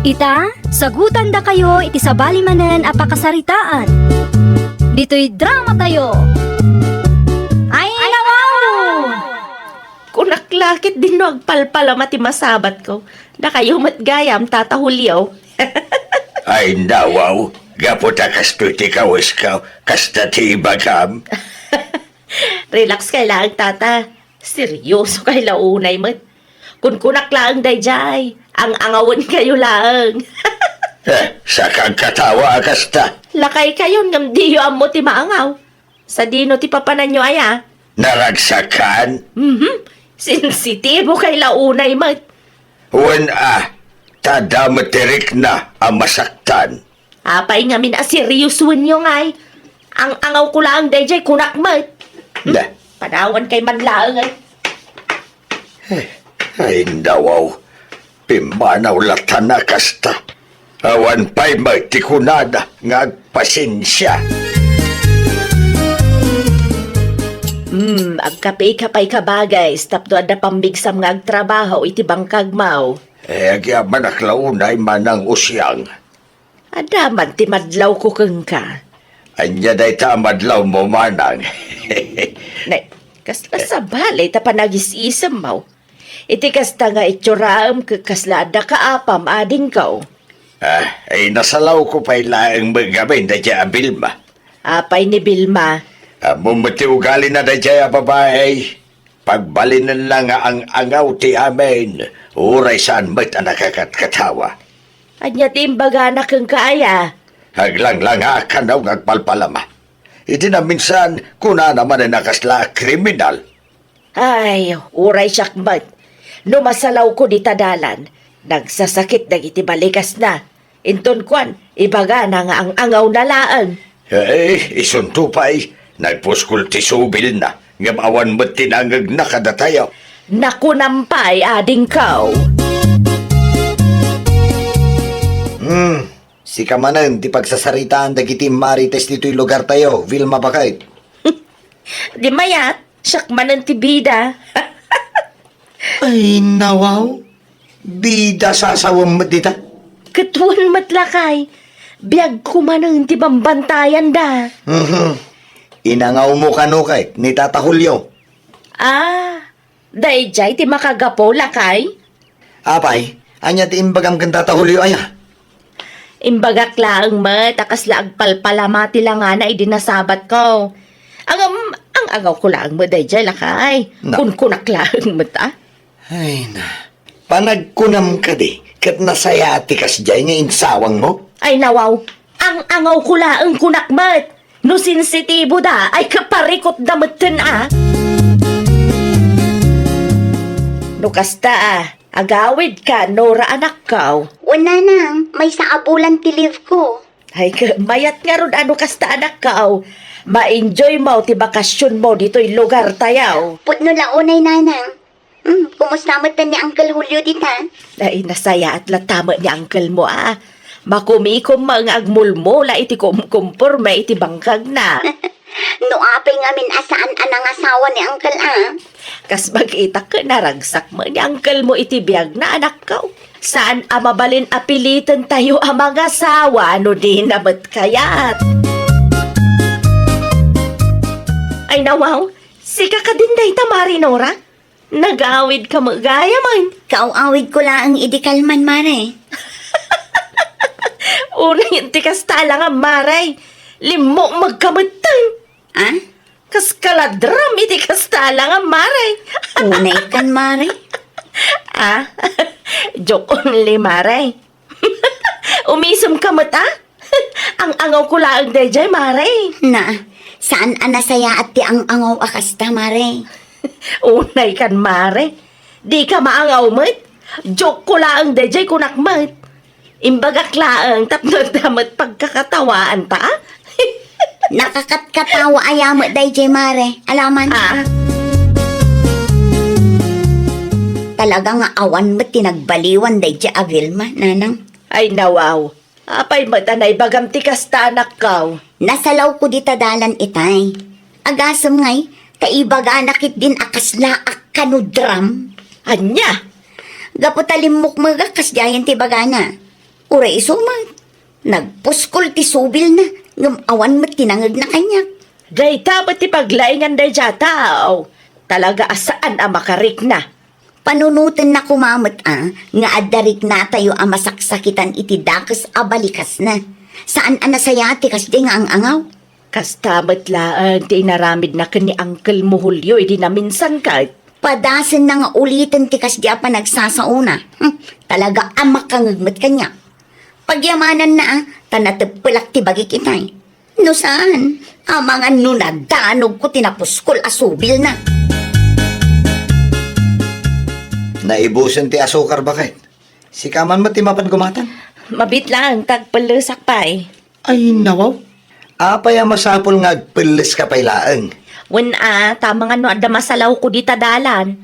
Ita, sagutandakayo iti sabali manen a pakasaritaan. Ditoy drama tayo. Ay, nawaw! Kunak la ket dinno agpalpalama ti masabatko. Dakayo met gayam, Tata Julio. Ay, nawaw, gapu ta kastoy ti kawesko, kasta ti ibagam. Relax kay laeng, Tata. Seryoso kay la unay met. Kunkunak laeng daydiay, ang-angawen kayo laeng. Eh, sakagkatawa a kasta. Lakay kayon ngem diyo ammo ti maangaw. Sadino ti papananyo aya? Naragsakan? Mhm. Sensitibo kay la unay met. Wen a, ta adda met ti rikna a masaktan. Apay ngamin a seryosoenyo ngay? Ang-angawko laeng daydiay kunak met. Hmm? Da. Panawan kay man laeng ay. Eh, ay, nawaw. Pimmanaw latta na kasta. Awan pay met ti kunana nga agpasensia. Hmm, agkape ka pay kabagay, tapno adda pammigsam nga agtrabaho iti bangkagmaw. Eh, agyamanak la unay manang usiang. Adda man ti madlawko kenka. Ania dayta a madlawmo, manang? Nay, kasla sabali ta panagis-isemmo. Iti kasta nga itsurem ket kasla adda kaapam, adingko. Ah, ay nasalawko pay laeng met ngamin daydiay a Vilma. Apay ni Vilma? Ammom met ti ugalina daydiay a babai. Pagbalinenna nga ang-angaw ti amin, uray saan met a nakakatkatawa. Ania ti imbagana kenka aya? Aglanglangaak kano nga agpalpalama. Iti naminsan, kunana manen a kasla a kriminal. Ay, uray siak met. No masalawko dita dalan, nagsasakit dagiti balikasna. Inton kuan, ibagana nga ang-angawna laeng. Eh, isunto pay, nagpuskol ti subilna, ngem awan met ti nangngegna kadatayo. Nakunam pay, adingko. Hmm, sika manen ti pagsasaritaan dagiti Marites ditoy lugartayo, Vilma, baket. Di mayat, siak manen ti bida. Ay, nawaw. Bida sasawem met dita. Ket wen met lakay, biagko manen ti bambantayanda. Mhm. Inangawmo kano ket ni Tata Julio? Ah, daydiay ti makagapu, lakay? Apay, ania ti imbagam ken Tata Julio aya? Imbagak laeng met a kasla agpalpalama ti langana idi nasabatko. Ngem, ang-angawko laeng met daydiay, lakay. Na. Kunkunak laeng met, a. Ay na. Panagkunam kadi, ket nasayaat ti kasdiay nga insawangmo? Ay, nawaw. Ang-angawko laeng kunak met. No sensitibo da, ay kaparikot da metten, a. No kasta, a, agawid ka, Nora, anakko. Wen, nanang, maysa a bulan ti leave ko. Ay, ka-, mayat ngarud a no kasta, anakko. Ma-enjoy mo ti bakasionmo ditoy lugartayo. Pudno la unay, nanang. Hmm, kumusta met ni Uncle Julio dita? Ay, nasayaat latta met ni uncle mo, a. Makumikom nga agmulmula iti kumkumporme iti bangkagna. No apay ngamin a saan a nangasawa ni uncle, a? Kas bagita ket naragsak met ni uncle mo iti biagna, anakko. Saan a mabalin a piliten tayo a mangasawa no dina met kayat. Ay, nawaw, sika kadin dayta, Mari Nora? Nagawid ka met gayam, ay. Kaaw-awidko laeng idi kalman, Mare. Unay ti kasta la nga, Mare. Limmukmeg ka metten. A? Kas kaladram iti kasta la nga, Mare. Unay kan, Mare. A? Joke only, Mare. Umisem ka met, a? Ang-angawko laeng daydiay, Mare. Na, saan a nasayaat ti ang-angaw a kasta, Mare? Unay kan, Mare. Dika maangaw met. Joke ko laeng daydiay, kunak met. Imbagak laeng tapno adda met pagkakatawaanta, a? Nakakatkatawa aya met daydiay, Mare. Alaman. A? Talaga nga awan met ti nagbaliwan daydiay a Vilma, nanang. Ay, nawaw. Apay met a naibagam ti kasta, anakko? Nasalawko dita dalan itay. Agasem ngay, ta ibagana ketdin a kaslaak kano dram. Ania? Gapu ta limmukmegak kasdiayen ti ibagana. Uray isu met, nagpuskol ti subilna, ngem awan met ti nangngegna kaniak. Dayta met ti paglaingan daydiay a tao. Talaga a saan a makarikna. Panunotenna koma met a nga adda riknatayo a masaksakitan iti dakes a balikasna. Saan a nasayaat ti kasdi nga ang-angaw. Kasta met laeng ti inaramidna ken ni Uncle mo Julio idi naminsan ket. Padasenna nga uliten ti kasdi a panagsasaona. Hmm, talaga a makangngeg met kaniak. Pagyamananna a, ta nateppelak ti bagik itay. No saan, amangan no nadanogko ti napuskol a subilna. Naibusen ti asukar, baket. Sika man met ti mapan gumatang? Mabiit laeng ta agpellesak pay. Ay, nawaw. Apay a masapul nga agpelleska pay laeng? Wen a, ta amangan no adda masalawko dita dalan.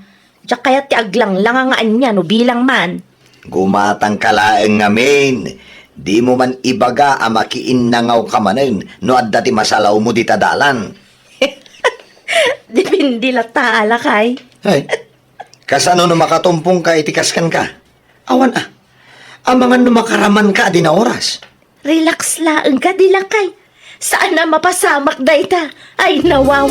Diak kayat ti aglanglanga nga ania no bilang man. Gumatangka laeng ngamin. Dimo man ibaga a makiinnangawka manen no adda ti masalawmo dita dalan. Depende latta, a, lakay. Ay, kasano no makatumpongka iti kaskenka? Awan a. Amangan no makaramanka a dina oras. Relax laeng kadi, lakay. Saan a mapasamak dayta. Ay, nawaw.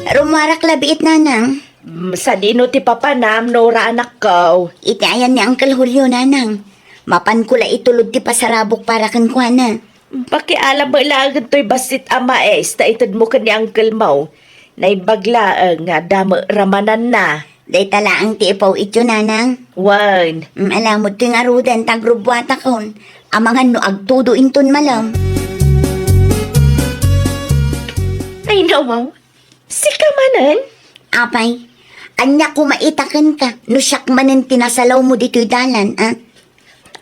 Rummuarak la biit, nanang. Mm, sadino ti papanam, Nora, anakko? Iti ayan ni Uncle Julio, nanang. Mapanko la itulod ti pasarabok para kenkuana. Pakialam met laeng toy bassit a mais ta itedmo ken ni uncle mo. Naimbag laeng nga adda met ramananna. Dayta laeng ti ipaw-ityo, nanang? Wen. Mm, alamod toy ngaruden ta agrubbuatakon. Amangan no agtudo inton malem. Ay, nawaw. Sika manen? Apay, Ania koma ita kenka, no siak manen ti nasalawmo ditoy dalan, a?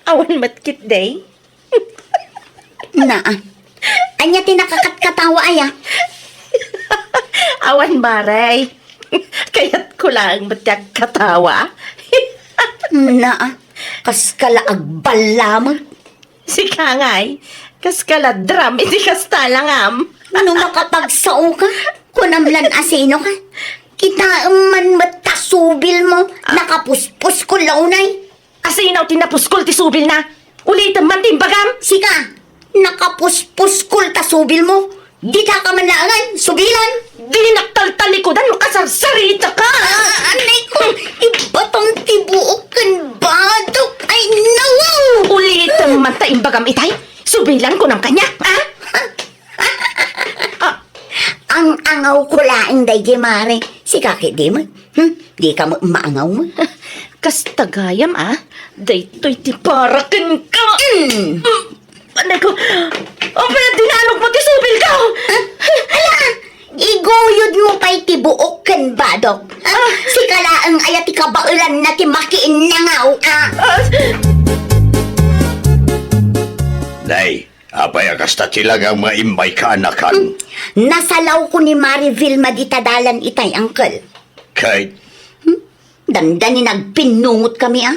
Awan met ketdi. Naa. Ania ti nakakatkatawa aya? Awan, Mare. Kayatko laeng met ti agkatawa. Naa. Kaska la agballamek. Sika ngay, kaska la drum iti kasta langam. No makapagsaoka, kunam lan asinoka. Kitaem man met ta subilmo, ah, nakapuspuskol la unay. Asino ti napuskol ti subilna? Ulitem man ti imbagam. Sika, nakapuspuskol ta subilmo. Dita ka man laengen, subilan. Dinak taltalikudan no kasarsaritaka. Ah, anay ko, ibaton ti buok ken badok. Ay, nawaw! Ulitem man ta imbagam itay. Subilan kunam kaniak, a? Ah. Ang-angawko laeng daydi, Mare. Sika ketdi met. Hmm? Dika met maangaw met. Kasta gayam, a? Daytoy ti para kenka. Mm. Anay ko, apay a dinanogmo ti subilko? Ah, ala, iguyodmo pay ti buok ken badok. Ah, ah, sika laeng aya ti kabaelanna ti makiinnangaw, a? Ah. Nay, apay a kasta ti langam nga immay kaanakan? Hmm, nasalawko ni Mare Vilma dita dalan itay, Uncle. Ket? Hmm? Dandani nagpinnungot kami, a?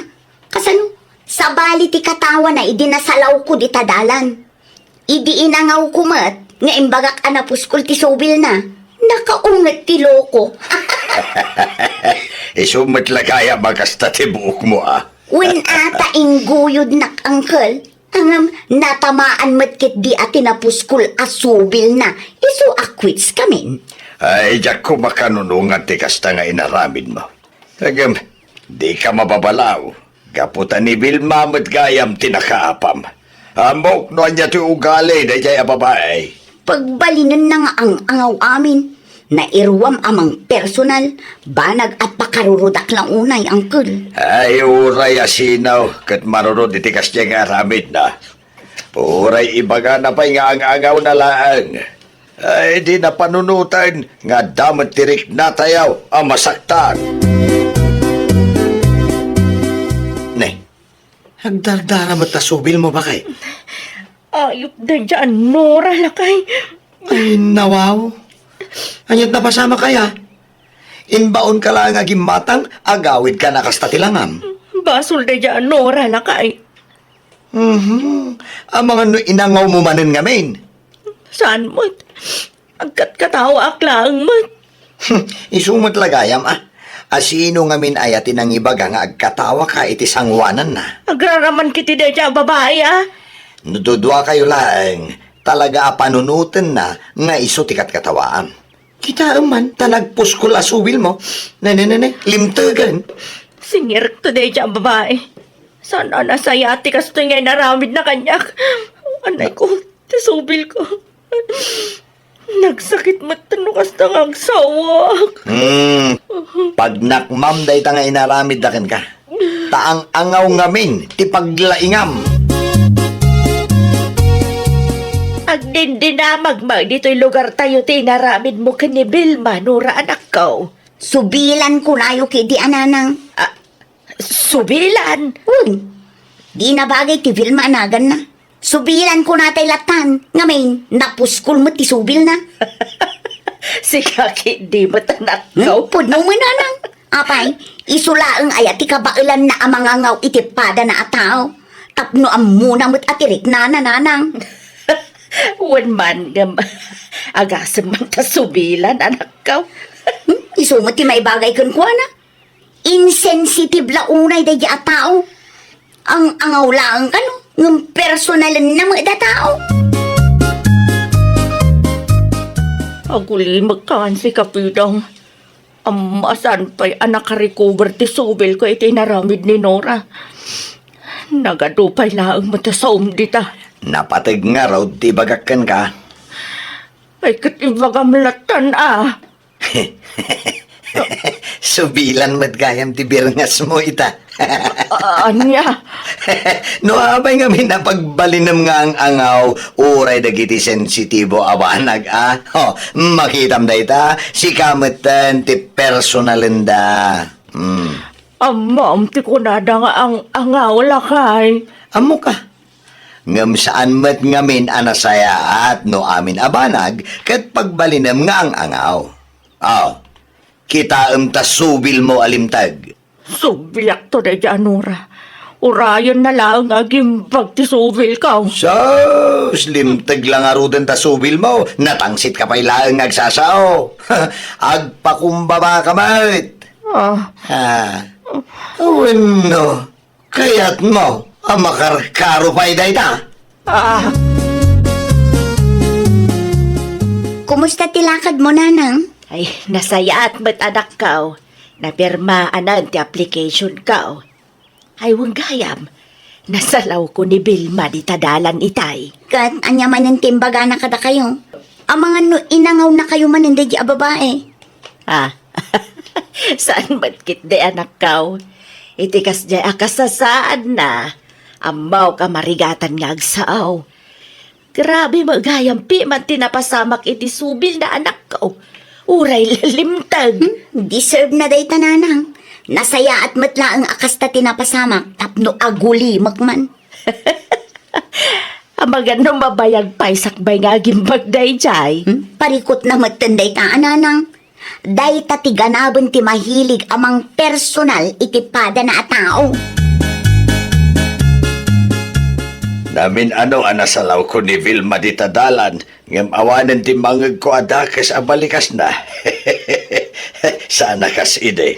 Kasano? Sabali ti katawana idi nasalawko dita dalan. Idi inangawko met nga imbagak a napuskol ti subilna, nakaunget ti loko. Isu met la gayam a kasta ti buokmo, a? Wen a ta ingguyodnak, Uncle. Ngem natamaan met ketdi a ti napuskol a subilna, isu a quits kamin. Ay, diak koma kanunongan ti kasta nga inaramidmo. Ngem, dika mababalaw. Gapu ta ni Vilma met gayam ti nakaapam. Ammok no ania ti ugali daydiay a babai. Pagbalinenna nga ang-angaw amin. Nairuam a mangpersonal, banag a pakarurudak la unay, Uncle. Ay, uray asino ket marurod iti kasdiay nga aramidna. Uray ibagana pay nga ang-angawna laeng. Ay, di napanunoten nga adda met ti riknatayo a masaktan. Ne, agdardara met ta subilmo, baket? Ayup daydiay a Nora, lakay. Ay, nawaw. Ania't napasamak aya? Imbaonka laeng a gimmatang, agawidka na kasta ti langam. Basol daydiay a Nora, lakay. Mhm. Amangan no inangawmo manen ngamin? Saan met? Agkatkatawaak laeng met. Isu met la gayam, a. Asino ngamin aya ti nangibaga nga agkatawaka iti sangoananna? Agraraman ketdi daydiay a babai, a. No duduakayo laeng, talaga a panunotenna nga isu ti katkatawaam. Kitaem man ta nagpuskol a subilmo. Ne, ne, ne, ne, limtegen. Singirekto daydiay a babai. Saan a nasaya ti kastoy nga inaramidna kaniak. Anay ko, ti subilko. Nagsakit met no kasta nga agsawak. Hmm, pagnakmam dayta nga inaramidda kenka. Ta ang-angaw ngamin ti paglaingam. Agdindinamag met ditoy lugartayo ti inaramidmo ken ni Vilma, Nora, anakko. Subilan kunayo ketdi a nanang. Ah, subilan? Wen, di nabagay ti Vilma a naganna. Subilan kunatay latan, ngamin, napuskol met ti subilna. Sika ketdi met, anakko. Hmm? Pudno met, nanang. Apay, isu laeng aya ti kabaelanna a mangangaw iti padana a tao. Tapno ammona met a ti riknana, nanang. Wen man, ngem, agasem man ta subilan, anakko. Hmm? Isu met ti maibagay kenkuana. Insensitive la unay daydiay a tao. Ang-angaw laeng kano, ngem personalenna met a tao. Agulimekkan, si Kapitang. Amma saan pay a nakarecover ti subilko iti inaramid ni Nora. Nagadu pay laeng met a saom dita. Napateg ngarud ti ibagak kenka. Ay, ket ibagam latan, a. Subilan met gayam ti birngasmo ita. A-, ania? No apay ngamin a pagbalinem nga ang-angaw uray dagiti sensitibo a banag, a? O, makitam dayta, sika metten ti personalenda. Hmm. Ammom ti kunada nga ang-angaw, lakay. Ammoka. Ngem saan met ngamin a nasayaat no amin a banag ket pagbalinem nga ang-angaw. Aw, kitaem ta subilmo a limteg. Subilakto daydiay a Nora. Urayenna laeng nga agimbag ti subilko. Sus, limteg la ngaruden ta subilmo, natangsitka pay laeng nga agsasao. Agpakumbabaka met. Ah. Ah. Wenno, kayatmo a makarkaro pay dayta? Ah. Kumusta ti lakadmo, nanang? Ay, nasayaat met, anakko. Napirmaanan ti applicationko. Ay, wen gayam, nasalawko ni Vilma dita dalan itay. Ket ania manen ti imbagana kadakayo? Amangan no inangawnakayo manen daydiay a babai. Ah, saan met ketdi, anakko. Iti kasdiay a kasasaadna, ammok a marigatan nga agsao. Grabe met gayam piman ti napasamak iti subilna, anakko. Uray la limteg. Hmm, deserve na dayta, nanang. Nasayaat met laeng a kasta ti napasamak tapno agulimek man. Amangan no mabayag pay sakbay nga agimbag daydiay. Hmm? Parikutna metten dayta a nanang. Dayta ti ganaben ti mahilig a mangpersonal iti padana a tao. Namin-ano a nasalawko ni Vilma dita dalan, ngem awanen ti mangngegko a dakes a balikasna. Saan a kas idi.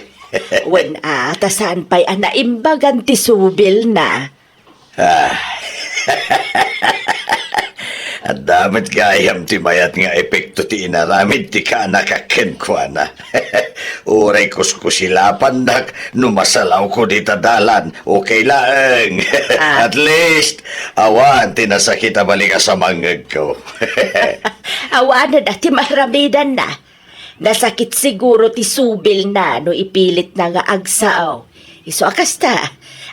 Wen a, ta saan pay a naimbagan ti subilna. Ah. Adda met gayam ti mayat nga epekto ti inaramid ti kaanakak kenkuana. Uray kuskusilapandak no masalawko dita dalan, okay laeng. Ah. At least, awan ti nasakit a balikas a mangngegko. Awanen a ti maaramidanna. Nasakit siguro ti subilna no ipilitna nga agsao. Isu a kasta,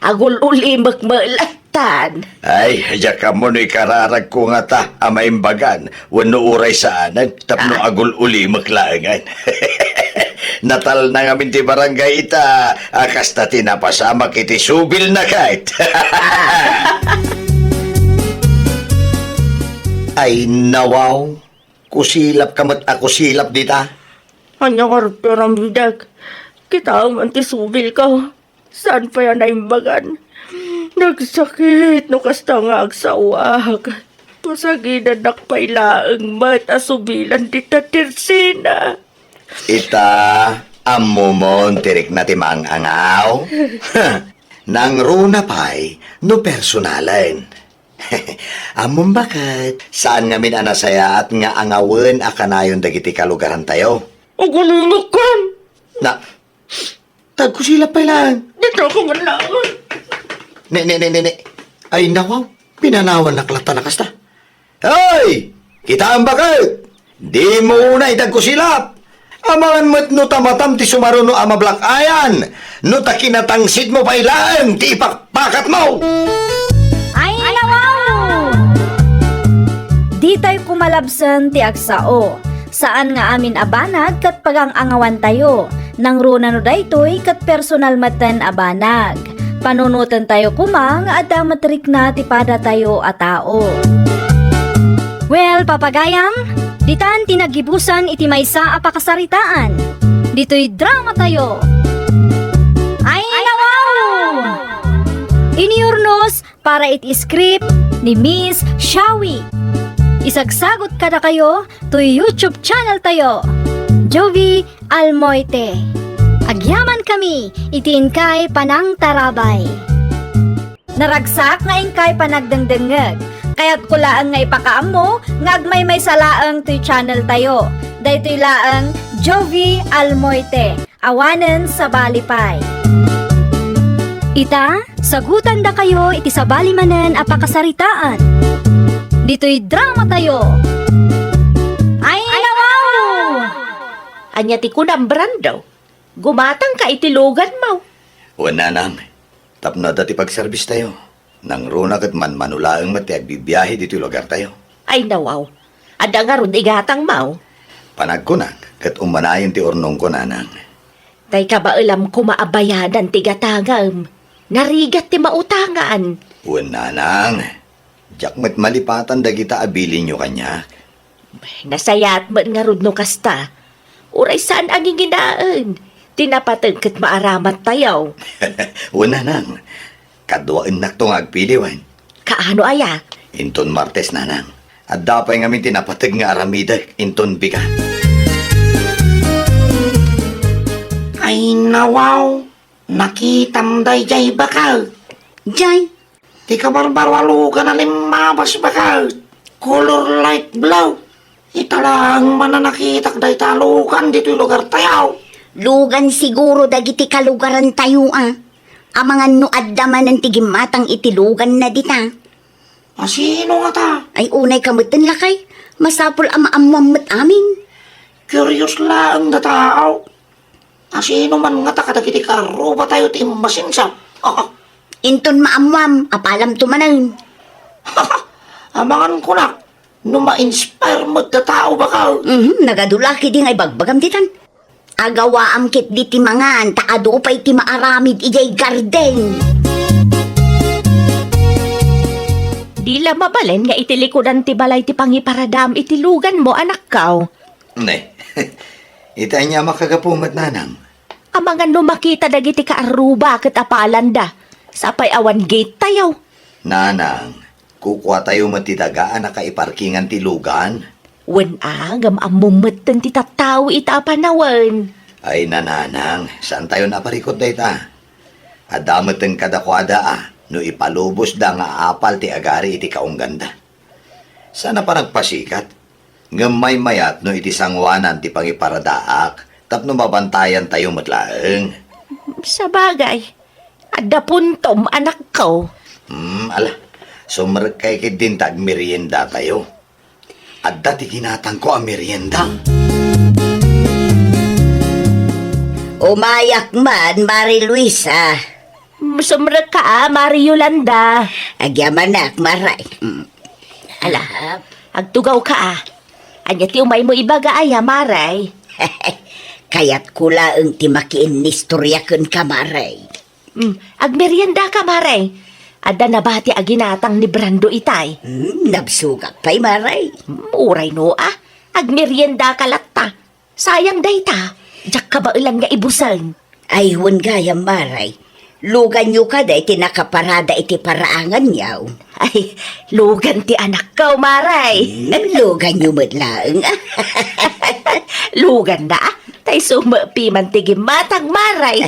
agul-ulimek met lattan. Ay, diak ammo no ikararagko ngata a maimbagan wenno uray saanen tapno Ah. agul-ulimek laengen. Natalna ngamin ti barangay ita a kasta ti napasamak iti subilna ket. Ay, nawaw. Kusilapka met a kusilap dita. Ania nga aramidek? Kitaem man ti subilko. Saan pay a naimbagan? Nagsakit no kasta nga agsaoak. Pasagidannak pay laeng met a subilan dita ti Tersina. Ita, ammomon ti rikna ti maang-angaw? Nangruna pay no personalen. Ammom baket, saan ngamin a nasayaat nga angawen a kanayon dagiti kalugarantayo? Agulumekan! Na, tagkusilap pay laeng. Dito ako nga naman. Ne, ne, ne, ne, ne. Ay, nawaw, pinanawannak latta na kasta. Hoy! Kitaem baket! Dimo unay dagkusilap! Amangan met no ta matam ti sumaruno a mablak-ayan, no ta kinatangsitmo pay laeng ti ipakpakatmo! Ay, nawaw! Ditay kumalabsen ti agsao. Saan nga amin a banag ket pagang-angawantayo. Nangruna no daytoy ket personal metten a banag. Panunotentayo koma nga adda met rikna ti padatayo a tao. Well, papagayam, ditan ti naggibusan iti maysa a pakasaritaan. Ditoy dramatayo. Ay, nawaw! Iniurnos para iti script ni Miss Shawi. Isagsagut kadakayo toy YouTube channel tayo, Jovie Almoite. Agyaman kami iti inkay panangtarabay. Naragsak nga inkay panagdengdengngeg. Kayatko laeng nga ipakaammo nga agmaymaysa laeng toy channel tayo. Daytoy laeng Jovie Almoite. Awanen sabali pay. Ita, sagutandakayo iti sabali manen a pakasaritaan. Ditoy dramatayo. Ay, nawaw! Ania ti kunam, Brando? Gumatangka iti luganmo. Wen, nanang, tapno adda ti pagserbistayo. Nangruna ket manmano laeng met ti agbibiahe ditoy lugartayo. Ay, nawaw. Adda ngarud igatangmo? Panagkunak ket umanayen ti urnongko, nanang. Tay kabaelam koma a bayadan ti gatangem. Narigat ti mautangan. Wen, nanang, diak met malipatan dagita a bilinyo kaniak. Nasayaat met ngarud no kasta. Uray saan a nginginaen ti napateg ket maaramattayo. Wen, nanang, kaduaennakto nga agpiliwen. Kaano aya? Inton Martes, nanang. Adda pay ngamin ti napateg nga aramidek inton bigat. Ay, nawaw. Nakitam dayjay baket? Jay. Ti kabarbaro a lugan a limmabas baket. Color light blue. Ita laeng man a nakitak dayta a lugan ditoy lugartayo. Lugan siguro dagiti kalugarantayo a. Amangan no adda manen ti gimmatang iti luganna dita. Asino ngata? Ay, unay ka metten, lakay. Masapul a maammuam met amin. Curious laeng data, aw. Asino man ngata kadagiti kaarrubatayo ti immasinsa? Inton maammuam, apalamto manen. Amangan kunak, no ma-inspire met ta tao, baka. Mhm, nagadulaki di nga ibagbagam ditan. Agawaam ket diti mangan, ta adu pay ti maaramid idiay garden. Di la mabalin nga iti likudan ti balay ti pangiparadaam iti luganmo, anakko. Ne, iti ania makagapu met, nanang? Amangan no makita dagiti kaarruba ket apalanda. Sapay awan gate tayo. Nanang, kukuatayo met ti daga a nakaiparkingan ti lugan. Wen a, ngem ammom metten ti tattao ita a panawen. Ay, nanang, saantayon a parikut dayta. Adda metten kadakuada a, no ipalubosda nga apal ti agari iti kaungganda. Saan a panagpasikat, ngem maymayat no iti sangoanan ti pangiparadaak tapno mabantayantayo met laeng. Sabagay, adda puntom, anakko. Hmm, ala, sumrekkay ketdin ta agmeriendatayo. Adda ti ginatangko a merienda. Umayak man, Mari Luisa. Sumrekka a, Mari Yolanda. Agyamanak, Maray. Mm. Ala, agtugawka a. Ania ti umaymo ibaga aya, Maray? Kayatko laeng ti makiinnistorya kenka, Maray. Mm, agmeriendaka, Maray. Adda nabati a ginatang ni Brando itay. Mm, nabsogak pay, Maray. Mm, uray no a, agmeriendaka latta. Sayang dayta, diak kabaelan nga ibusen. Ay, wen gayam, Maray. Luganyo kadi ti nakaparada iti paraanganyo. Ay, lugan ti anakko, Maray. Hmm, luganyo met laeng. Luganna, tay sumepi man ti gimmatang, Maray.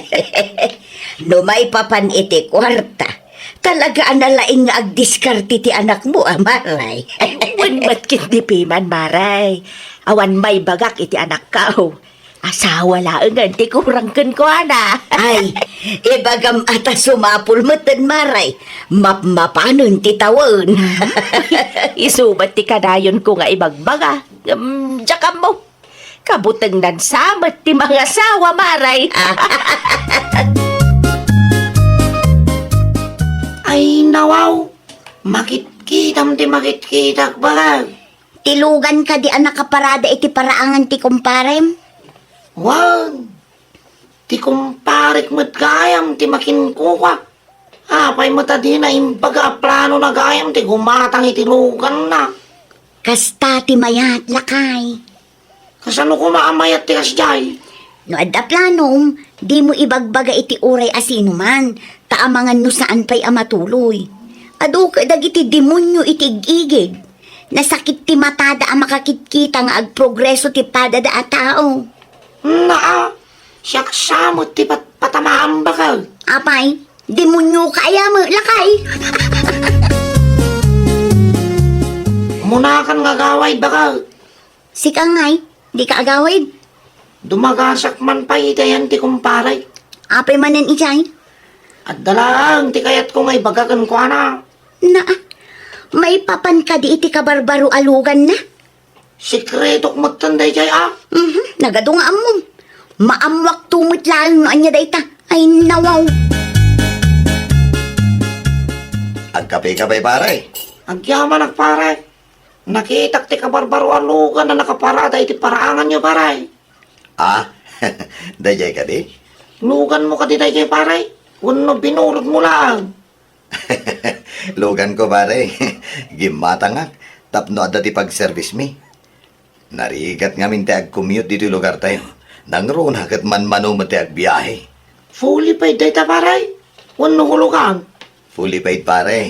No maipapan iti kuarta, talaga a nalaing nga agdiskarte ti anakmo a, Maray. Wen met ket ni piman, Maray. Awan maibagak iti anakko. Asawa laengen ti kurang kenkuana. Ay, ibagam a ta sumapul metten, Maray. Mapmapanen ti tawen. Isu met ti kadayonko nga ibagbaga. Ngem, diak ammo. Kabutengnan sa met ti mangasawa, Maray. Ay, nawaw. Makitkitam ti makitkitak, baga. Ti lugan kadi a nakaparada iti paraangan ti kumparem? Wen, ti kumparek met gayam ti makinkua. Apay met a dina imbaga a planona gayam ti gumatang iti luganna? Kasta ti mayat, lakay. Kasano koma a mayat ti kasdiay? No adda planom, dimo ibagbaga iti uray a sinuman, ta amangan no saan pay a matuloy. Adu ket dagiti demonio iti ig-igid. Nasakit ti matada a makakitkita nga agprogreso ti padada a tao. Naa, siak sa met ti pat-, patamaam, baga. Apay, demonioka aya met, lakay? Umunakan nga agawid, baga. Sika ngay, dika agawid? Dumagasak man pay iti ayan ti kumpare. Apay manen idiay? Adda laeng ti kayatko nga ibaga kenkuana. Naa, maipapan kadi iti kabarbaro a luganna? Sekretok metten daydiay a. Mhm, nagadu nga ammom. Maammuakto met laeng no ania dayta. Ay, nawaw. Agkapeka pay, pare? Agyamanak, pare. Nakitak ti kabarbaroan lugan a nakaparada iti paraanganyo, pare. Ah, daydiay kadi? Luganmo kadi daydiay, pare? Wenno binulodmo laeng? Luganko, pare. Gimmatangak tapno adda ti pagservismi. Narigat ngamin ti agcommute ditoy lugartayo. Nangruna ket manmano met ti agbiahe. Fully paid dayta, pare? Wenno hulugan? Fully paid, pare.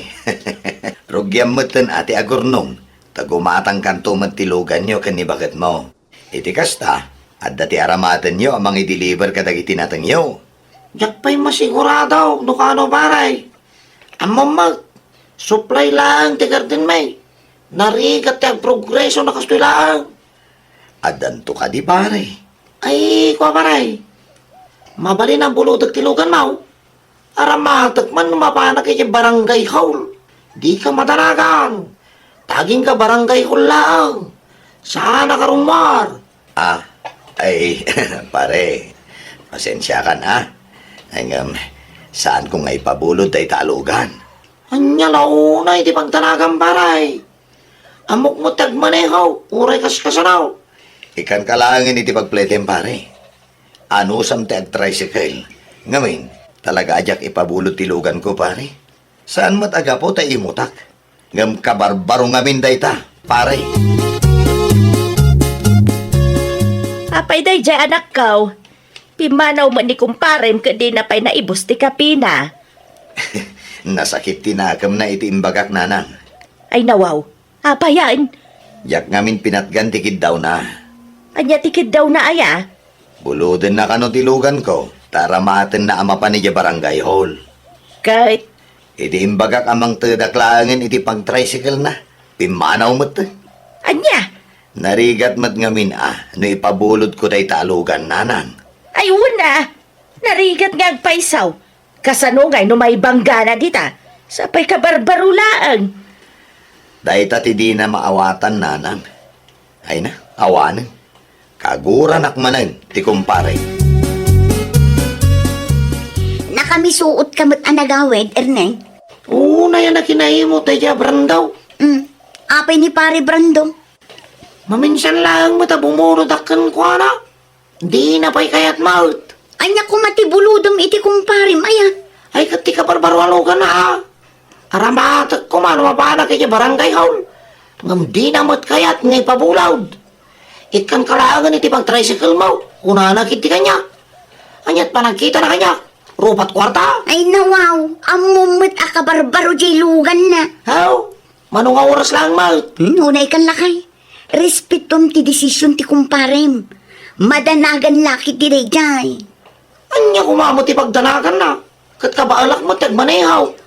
Rugiam metten a ti agurnong, ta gumatangkanto met ti luganyo ken ni baketmo. Iti kasta, adda ti aramatenyo a mangideliver kadagiti natengyo. Diak pay masigurado no kano, pare. Ammom met, supply laeng ti gardenmi. Narigat ti agprogreso na kastoy laeng. Addanto kadi, pare? Ay, kua, pare. Mabalin a bulodek ti luganmo. Aramatek man no mapanak iti barangay hall. Dika madanagan. Tagingka barangay hall laeng. Saanak a rummuar. Ah, ay, pare, pasensiakan, a. Ngem, saanko nga ipabulod dayta a lugan. Ania la unay ti pagdanagam, pare? Ammok met ti agmaneho, uray kaskasano. Ikkanka laengen iti pagpletem, pare. Anusam ti agtricycle. Ngamin, talaga a diak ipabulod ti luganko, pare. Saan met a gapu ta imutak. Ngem kabarbaro ngamin dayta, pare. Apay daydiay, anakko? Pimmanaw met ni kumparem ket dina pay naibus ti kapina. Nasakit ti nakemna iti imbagak, nanang. Ay, nawaw. Apayen? Diak ngamin pinatgan ti kiddawna. Ania ti kiddawna aya? Bulodenna kano ti luganko, ta aramatenna a mapan idiay barangay hall. Ket? Idi imbagak a mangtedak laengen iti pagtricycle-na, pimmanaw met. Ania? Narigat met ngamin a no ipabulodko dayta a lugan, nanang. Ay, wen a! Narigat nga agpayso. Kasano ngay no maibanggana dita? Sapay kabarbaro laeng. Dayta ti dina maawatan, nanang. Ay na, awanen. Kaguranak manen ti kumpare. Nakamisuot ka met a nagawid, Erneng? Unay a nakinaimut daydiay a Brando. Mm. Apay ni Pare Brando? Maminsan laeng met a bumulodak kenkuana. Dina pay kayat met. Ania koma ti bulodem iti kumparem aya? Ay, ket ti kabarbaro a luganna, a. Aramatek koma no mapanak iti barangay hall. Ngem dina met kayat nga ipabulod. Ikkanka laengen iti pagtricycle-mo, kunana ketdi kaniak. Ania't panagkitana kaniak? Rupat kuarta? Ay, nawaw, ammom met a kabarbaro diay luganna. Haw, mano nga oras laeng met? Hmm, unaykan lakay. Respetom ti desisyon ti kumparem. Madanagan la ketdi daydiay. Ania koma met ti pagdanaganna? Ket kabaelak met ti agmaneho.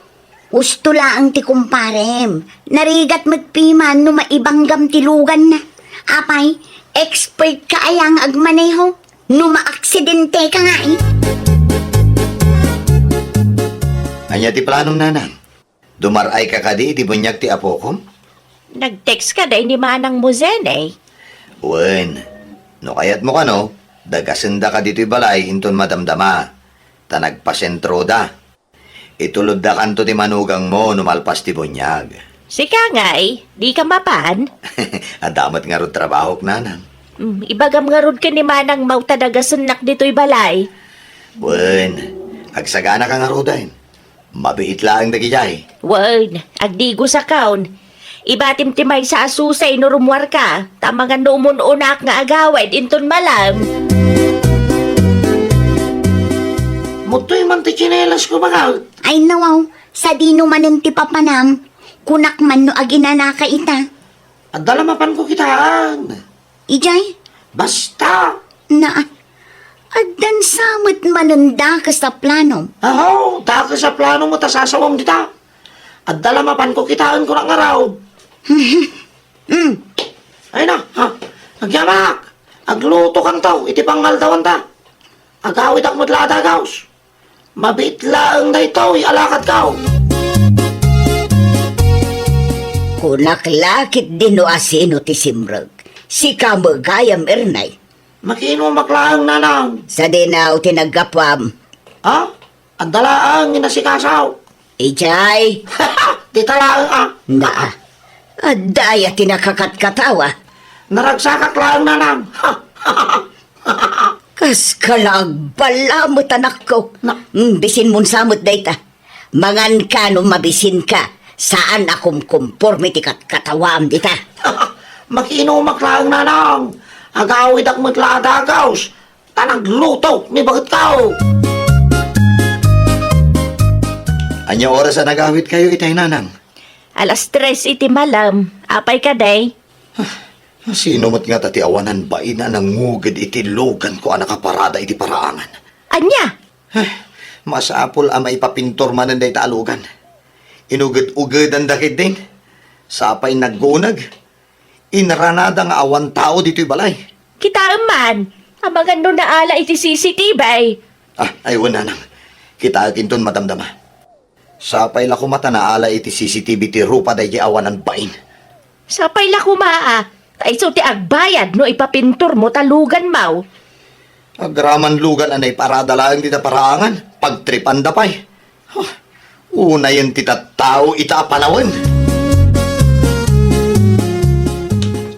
Husto laeng ti kumparem. Narigat met piman no maibanggam ti luganna. Apay, expert ka aya nga agmaneho? No maaksidente ka ngay? Ania ti planom, nanang? Dumar-ay ka kadi iti buniag ti apokom? Nag-text kadi ni manangmo, Zenny? Wen, no kayatmo kano, dagasenda ka ditoy balay inton madamdama, ta nagpasentroda. Itulodda kanto ti manugangmo no malpas ti buniag. Sika ngay, dika mapan? Adda met ngarud trabahok, nanang. Mm, ibagam ngarud ken ni manangmo ta dagasennak ditoy balay. Wen, agsagana ka ngaruden. Mabiit laeng dagijay. Wen, agdigosakon. Ibatim ti maysa a susay no rummuarka, ta amangan no umun-unak nga agawid inton malem. Mudtoy man ti tsinelas ko, baga. Ay, nawaw, sadino manen ti papanam? Kunak man no aginanaka ita. Adda la mapanko kitaen. Idiay? Basta! Na, addan sa met manen dakes a plano. Aho, dakes a plano met a sasawem dita. Adda la mapanko kitaen, kunak ngarud. Mm. Ay na, ha? Agyamak! Aglutokanto iti pangaldawan ta. Agawidak met la a dagaws. Mabiit laeng daytoy a lakadko. Kunak la ketdi no asino ti simrek. Sika met gayam, Ernay. Makiinumak laeng, nanang. Sadino ti naggapuam? Ha? Adda laeng inasikaso. Idiay. Dita laeng, a. Anda. Adda aya ti nakakatkatawa. Naragsakak laeng, nanang. Kaska la agballa met, anakko. Na- Mm, bisinmon sa met dayta. Manganka no mabisinka. Saan a kumkumporme ti katkatawaam dita. Makiinumak laeng, nanang. Agawidak met la a dagus. Ta nagluto ni bagetko. Ania oras a nagawidkayo itay, nanang? Alas tres iti malem. Apay kadi? Ah, sino met ngata ti awanan bain a nanguged iti luganko a nakaparada iti paraangan? Ania? Eh, masapul a maipapintor manen dayta a lugan. Inuged-ugedan da ketdin. Sapay nagguneg. Inranada nga awan tao ditoy balay. Kitaem man, amangan no naala iti C C T V. Ah, ay, wen, nanang. Kitaek inton madamdama. Sapay la koma ta naala iti C C T V ti rupa daydi awanan bain. Sapay la koma, a, ta isu ti agbayad no ipapintormo ta luganmo. Agraman lugan a naiparada laeng dita paraangan, pagtripanda pay. Huh, unayen ti tattao ita a panawen.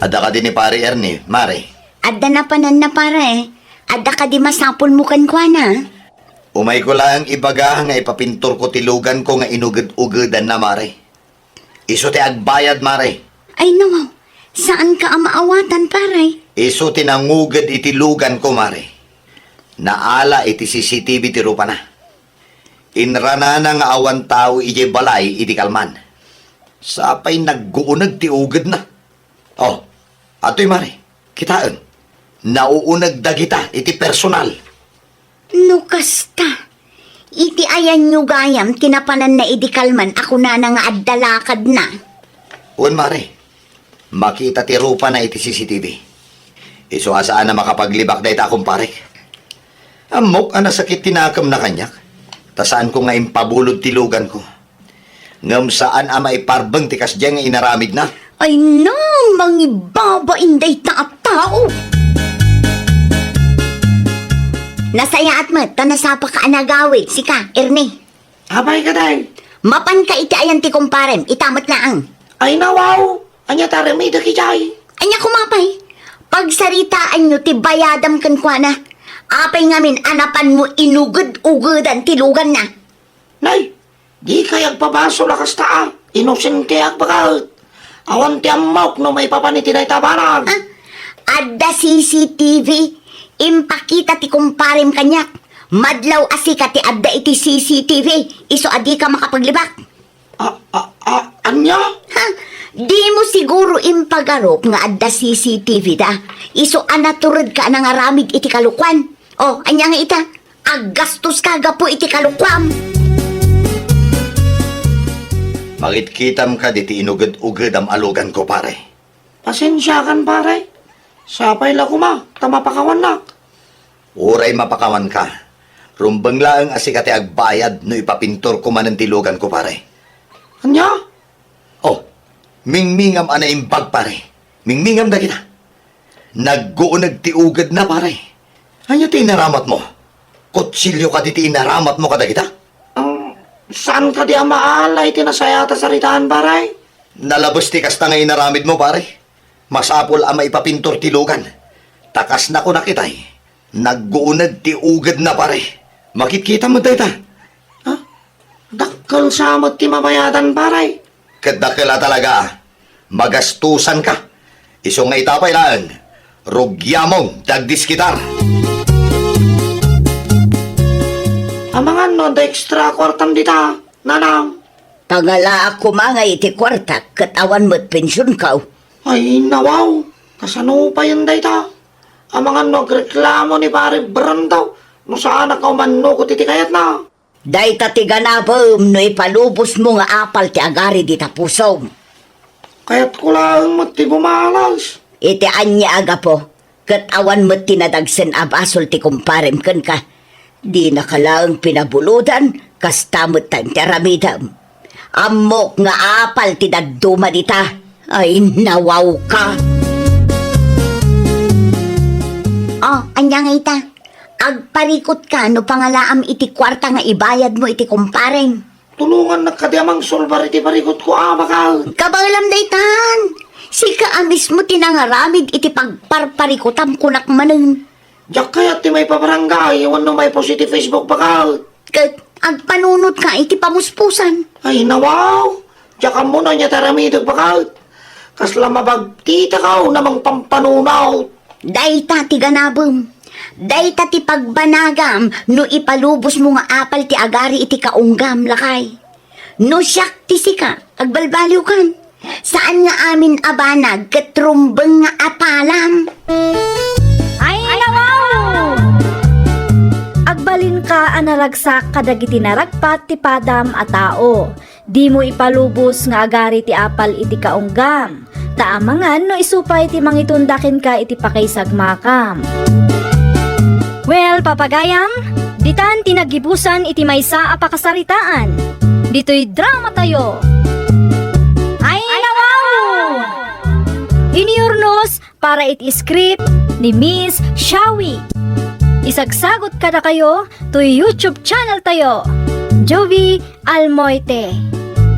Adda kadi ni Pare Ernie, Mare? Adda napananna, Pare. Adda kadi masapulmo kenkuana? Umayko laeng ibaga nga ipapintorko ti luganko nga inuged-ugedanna, Mare. Isu ti agbayad, Mare. Ay, nawaw. Saanka a maawatan, Pare. Isu ti nanguged iti luganko, Mare. Naala iti C C T V ti rupana. Inranana nga awan tao idiay balay idi kalman. Sapay nagguuneg ti ugedna. Oh, atoy, Mare. Kitaem. Nauuneg dagita iti personal. No kasta, iti ayanyo gayam ti napananna idi kalman a kunana nga adda lakadna? Wen, Mare. Makita ti rupana iti C C T V. Isu a saan a makapaglibak dayta a kumparek. Ammok a nasakit ti nakemna kaniak, ta saanko nga impabulod ti luganko. Ngem saan a maiparbeng ti kasdiay nga inaramidna. Ay na, mangibabain dayta a tao! Nasayaat met ta nasapaka a nagawid, sika, Ernie. Apay kadi? Mapanka iti ayan ti kumparem, ita met laeng. Ay, nawaw! Ania ti aramidek idiay? Ania koma pay? Pagsaritaanyo ti bayadam kenkuana. Apay ngamin a napanmo inuged-ugedan ti luganna? Nay, dikay agpabasol a kasta a. Inosente ak baket. Awan ti ammok no maipapan iti dayta a banag. Ah, adda C C T V. Impakita ti kumparem kaniak. Madlaw a sika ti adda iti C C T V. Isu a dika makapaglibak. A, a, a, ania? Ha? Dimo siguro impagarup nga adda C C T V da. Isu a naturedka a nangaramid iti kalokuan. O, ania nga ita? Aggastoska gapu iti kalokuam. Makitkitam kadi ti inuged-ugedam a luganko, pare. Pasensiakan, pare. Sapay la koma ta mapakawannak. Uray mapakawanka, rumbeng laeng a sika ti agbayad no ipapintorko manen ti luganko, pare. Ania? Oh, mingmingam a naimbag, pare. Mingmingam dagita. Nagguuneg ti ugedna, pare. Ania ti inaramatmo? Kutsilio kadi ti inaramatmo kadagita? Um, saan kadi a maala iti nasayaat a saritaan, pare? Nalabes ti kasta nga inaramidmo, pare. Masapul a maipapintor ti lugan. Ta kas nakunak itay, nagguuneg ti ugedna, pare. Makitkitam met dayta. Ha? Dakkel sa met ti mabayadan, pare. Ket dakkel a talaga, a. Magastusanka. Isu nga ita pay laeng, rugiamon ti agdiskitar. Amangan no adda extra kuartam dita, nanang. Pangalaak koma nga iti kuartak ket awan met pensionko. Ay, nawaw. Kasano payen dayta? Amangan no agreklamo ni Pare Brando no saanak a umannugot iti kayatna. Dayta ti ganabem no ipalubosmo nga apal ti agari dita pusom. Kayatko laeng met ti bumalas. Iti ania a gapu, ket awan met ti nadagsen a basol ti kumparem kenka. Dinaka laeng pinabulodan, kasta met ti aramidem. Ammok nga apal ti dadduma dita. Ay, nawawka. Ah, Ania nga ita? Agparikutka no pangalaam iti kuarta nga ibayadmo iti kumparem. Tulongannak kadi a mangsolbar iti parikutko a, baket. Kabaelam daytan. Sika a mismo ti nangaramid iti pagparparikutam, kunak manen. Diak kayat ti maipabarangay wenno maipost iti Facebook, baket. Ket agpanunotka iti pamuspusan. Ay, nawaw. Diak ammo no ania ti aramidek, baket. Kasla mabagtitakaw na mangpampanunot. Dayta ti ganabem. Dayta ti pagbanagam no ipalubosmo nga apal ti agari iti kaunggam, lakay. No siak ti sika, agbalbaliwkan. Saan nga amin a banag ket rumbeng nga apalam. Ay, nawaw! Agbalinka a naragsak kadagiti naragpat ti padam a tao. Dimo ipalubos nga agari ti apal iti kaunggam, ta amangan no isu pay ti mangitunda kenka iti pakaisagmakam. Well, papagayam, ditan ti naggibusan iti maysa a pakasaritaan. Ditoy drama tayo. Ay, nawaw! Iniurnos para iti script ni Miss Shawi. Isagsagot kadakayo toy YouTube channel tayo, Jovi Almoite.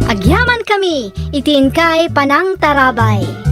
Agyaman kami iti inkay panangtarabay.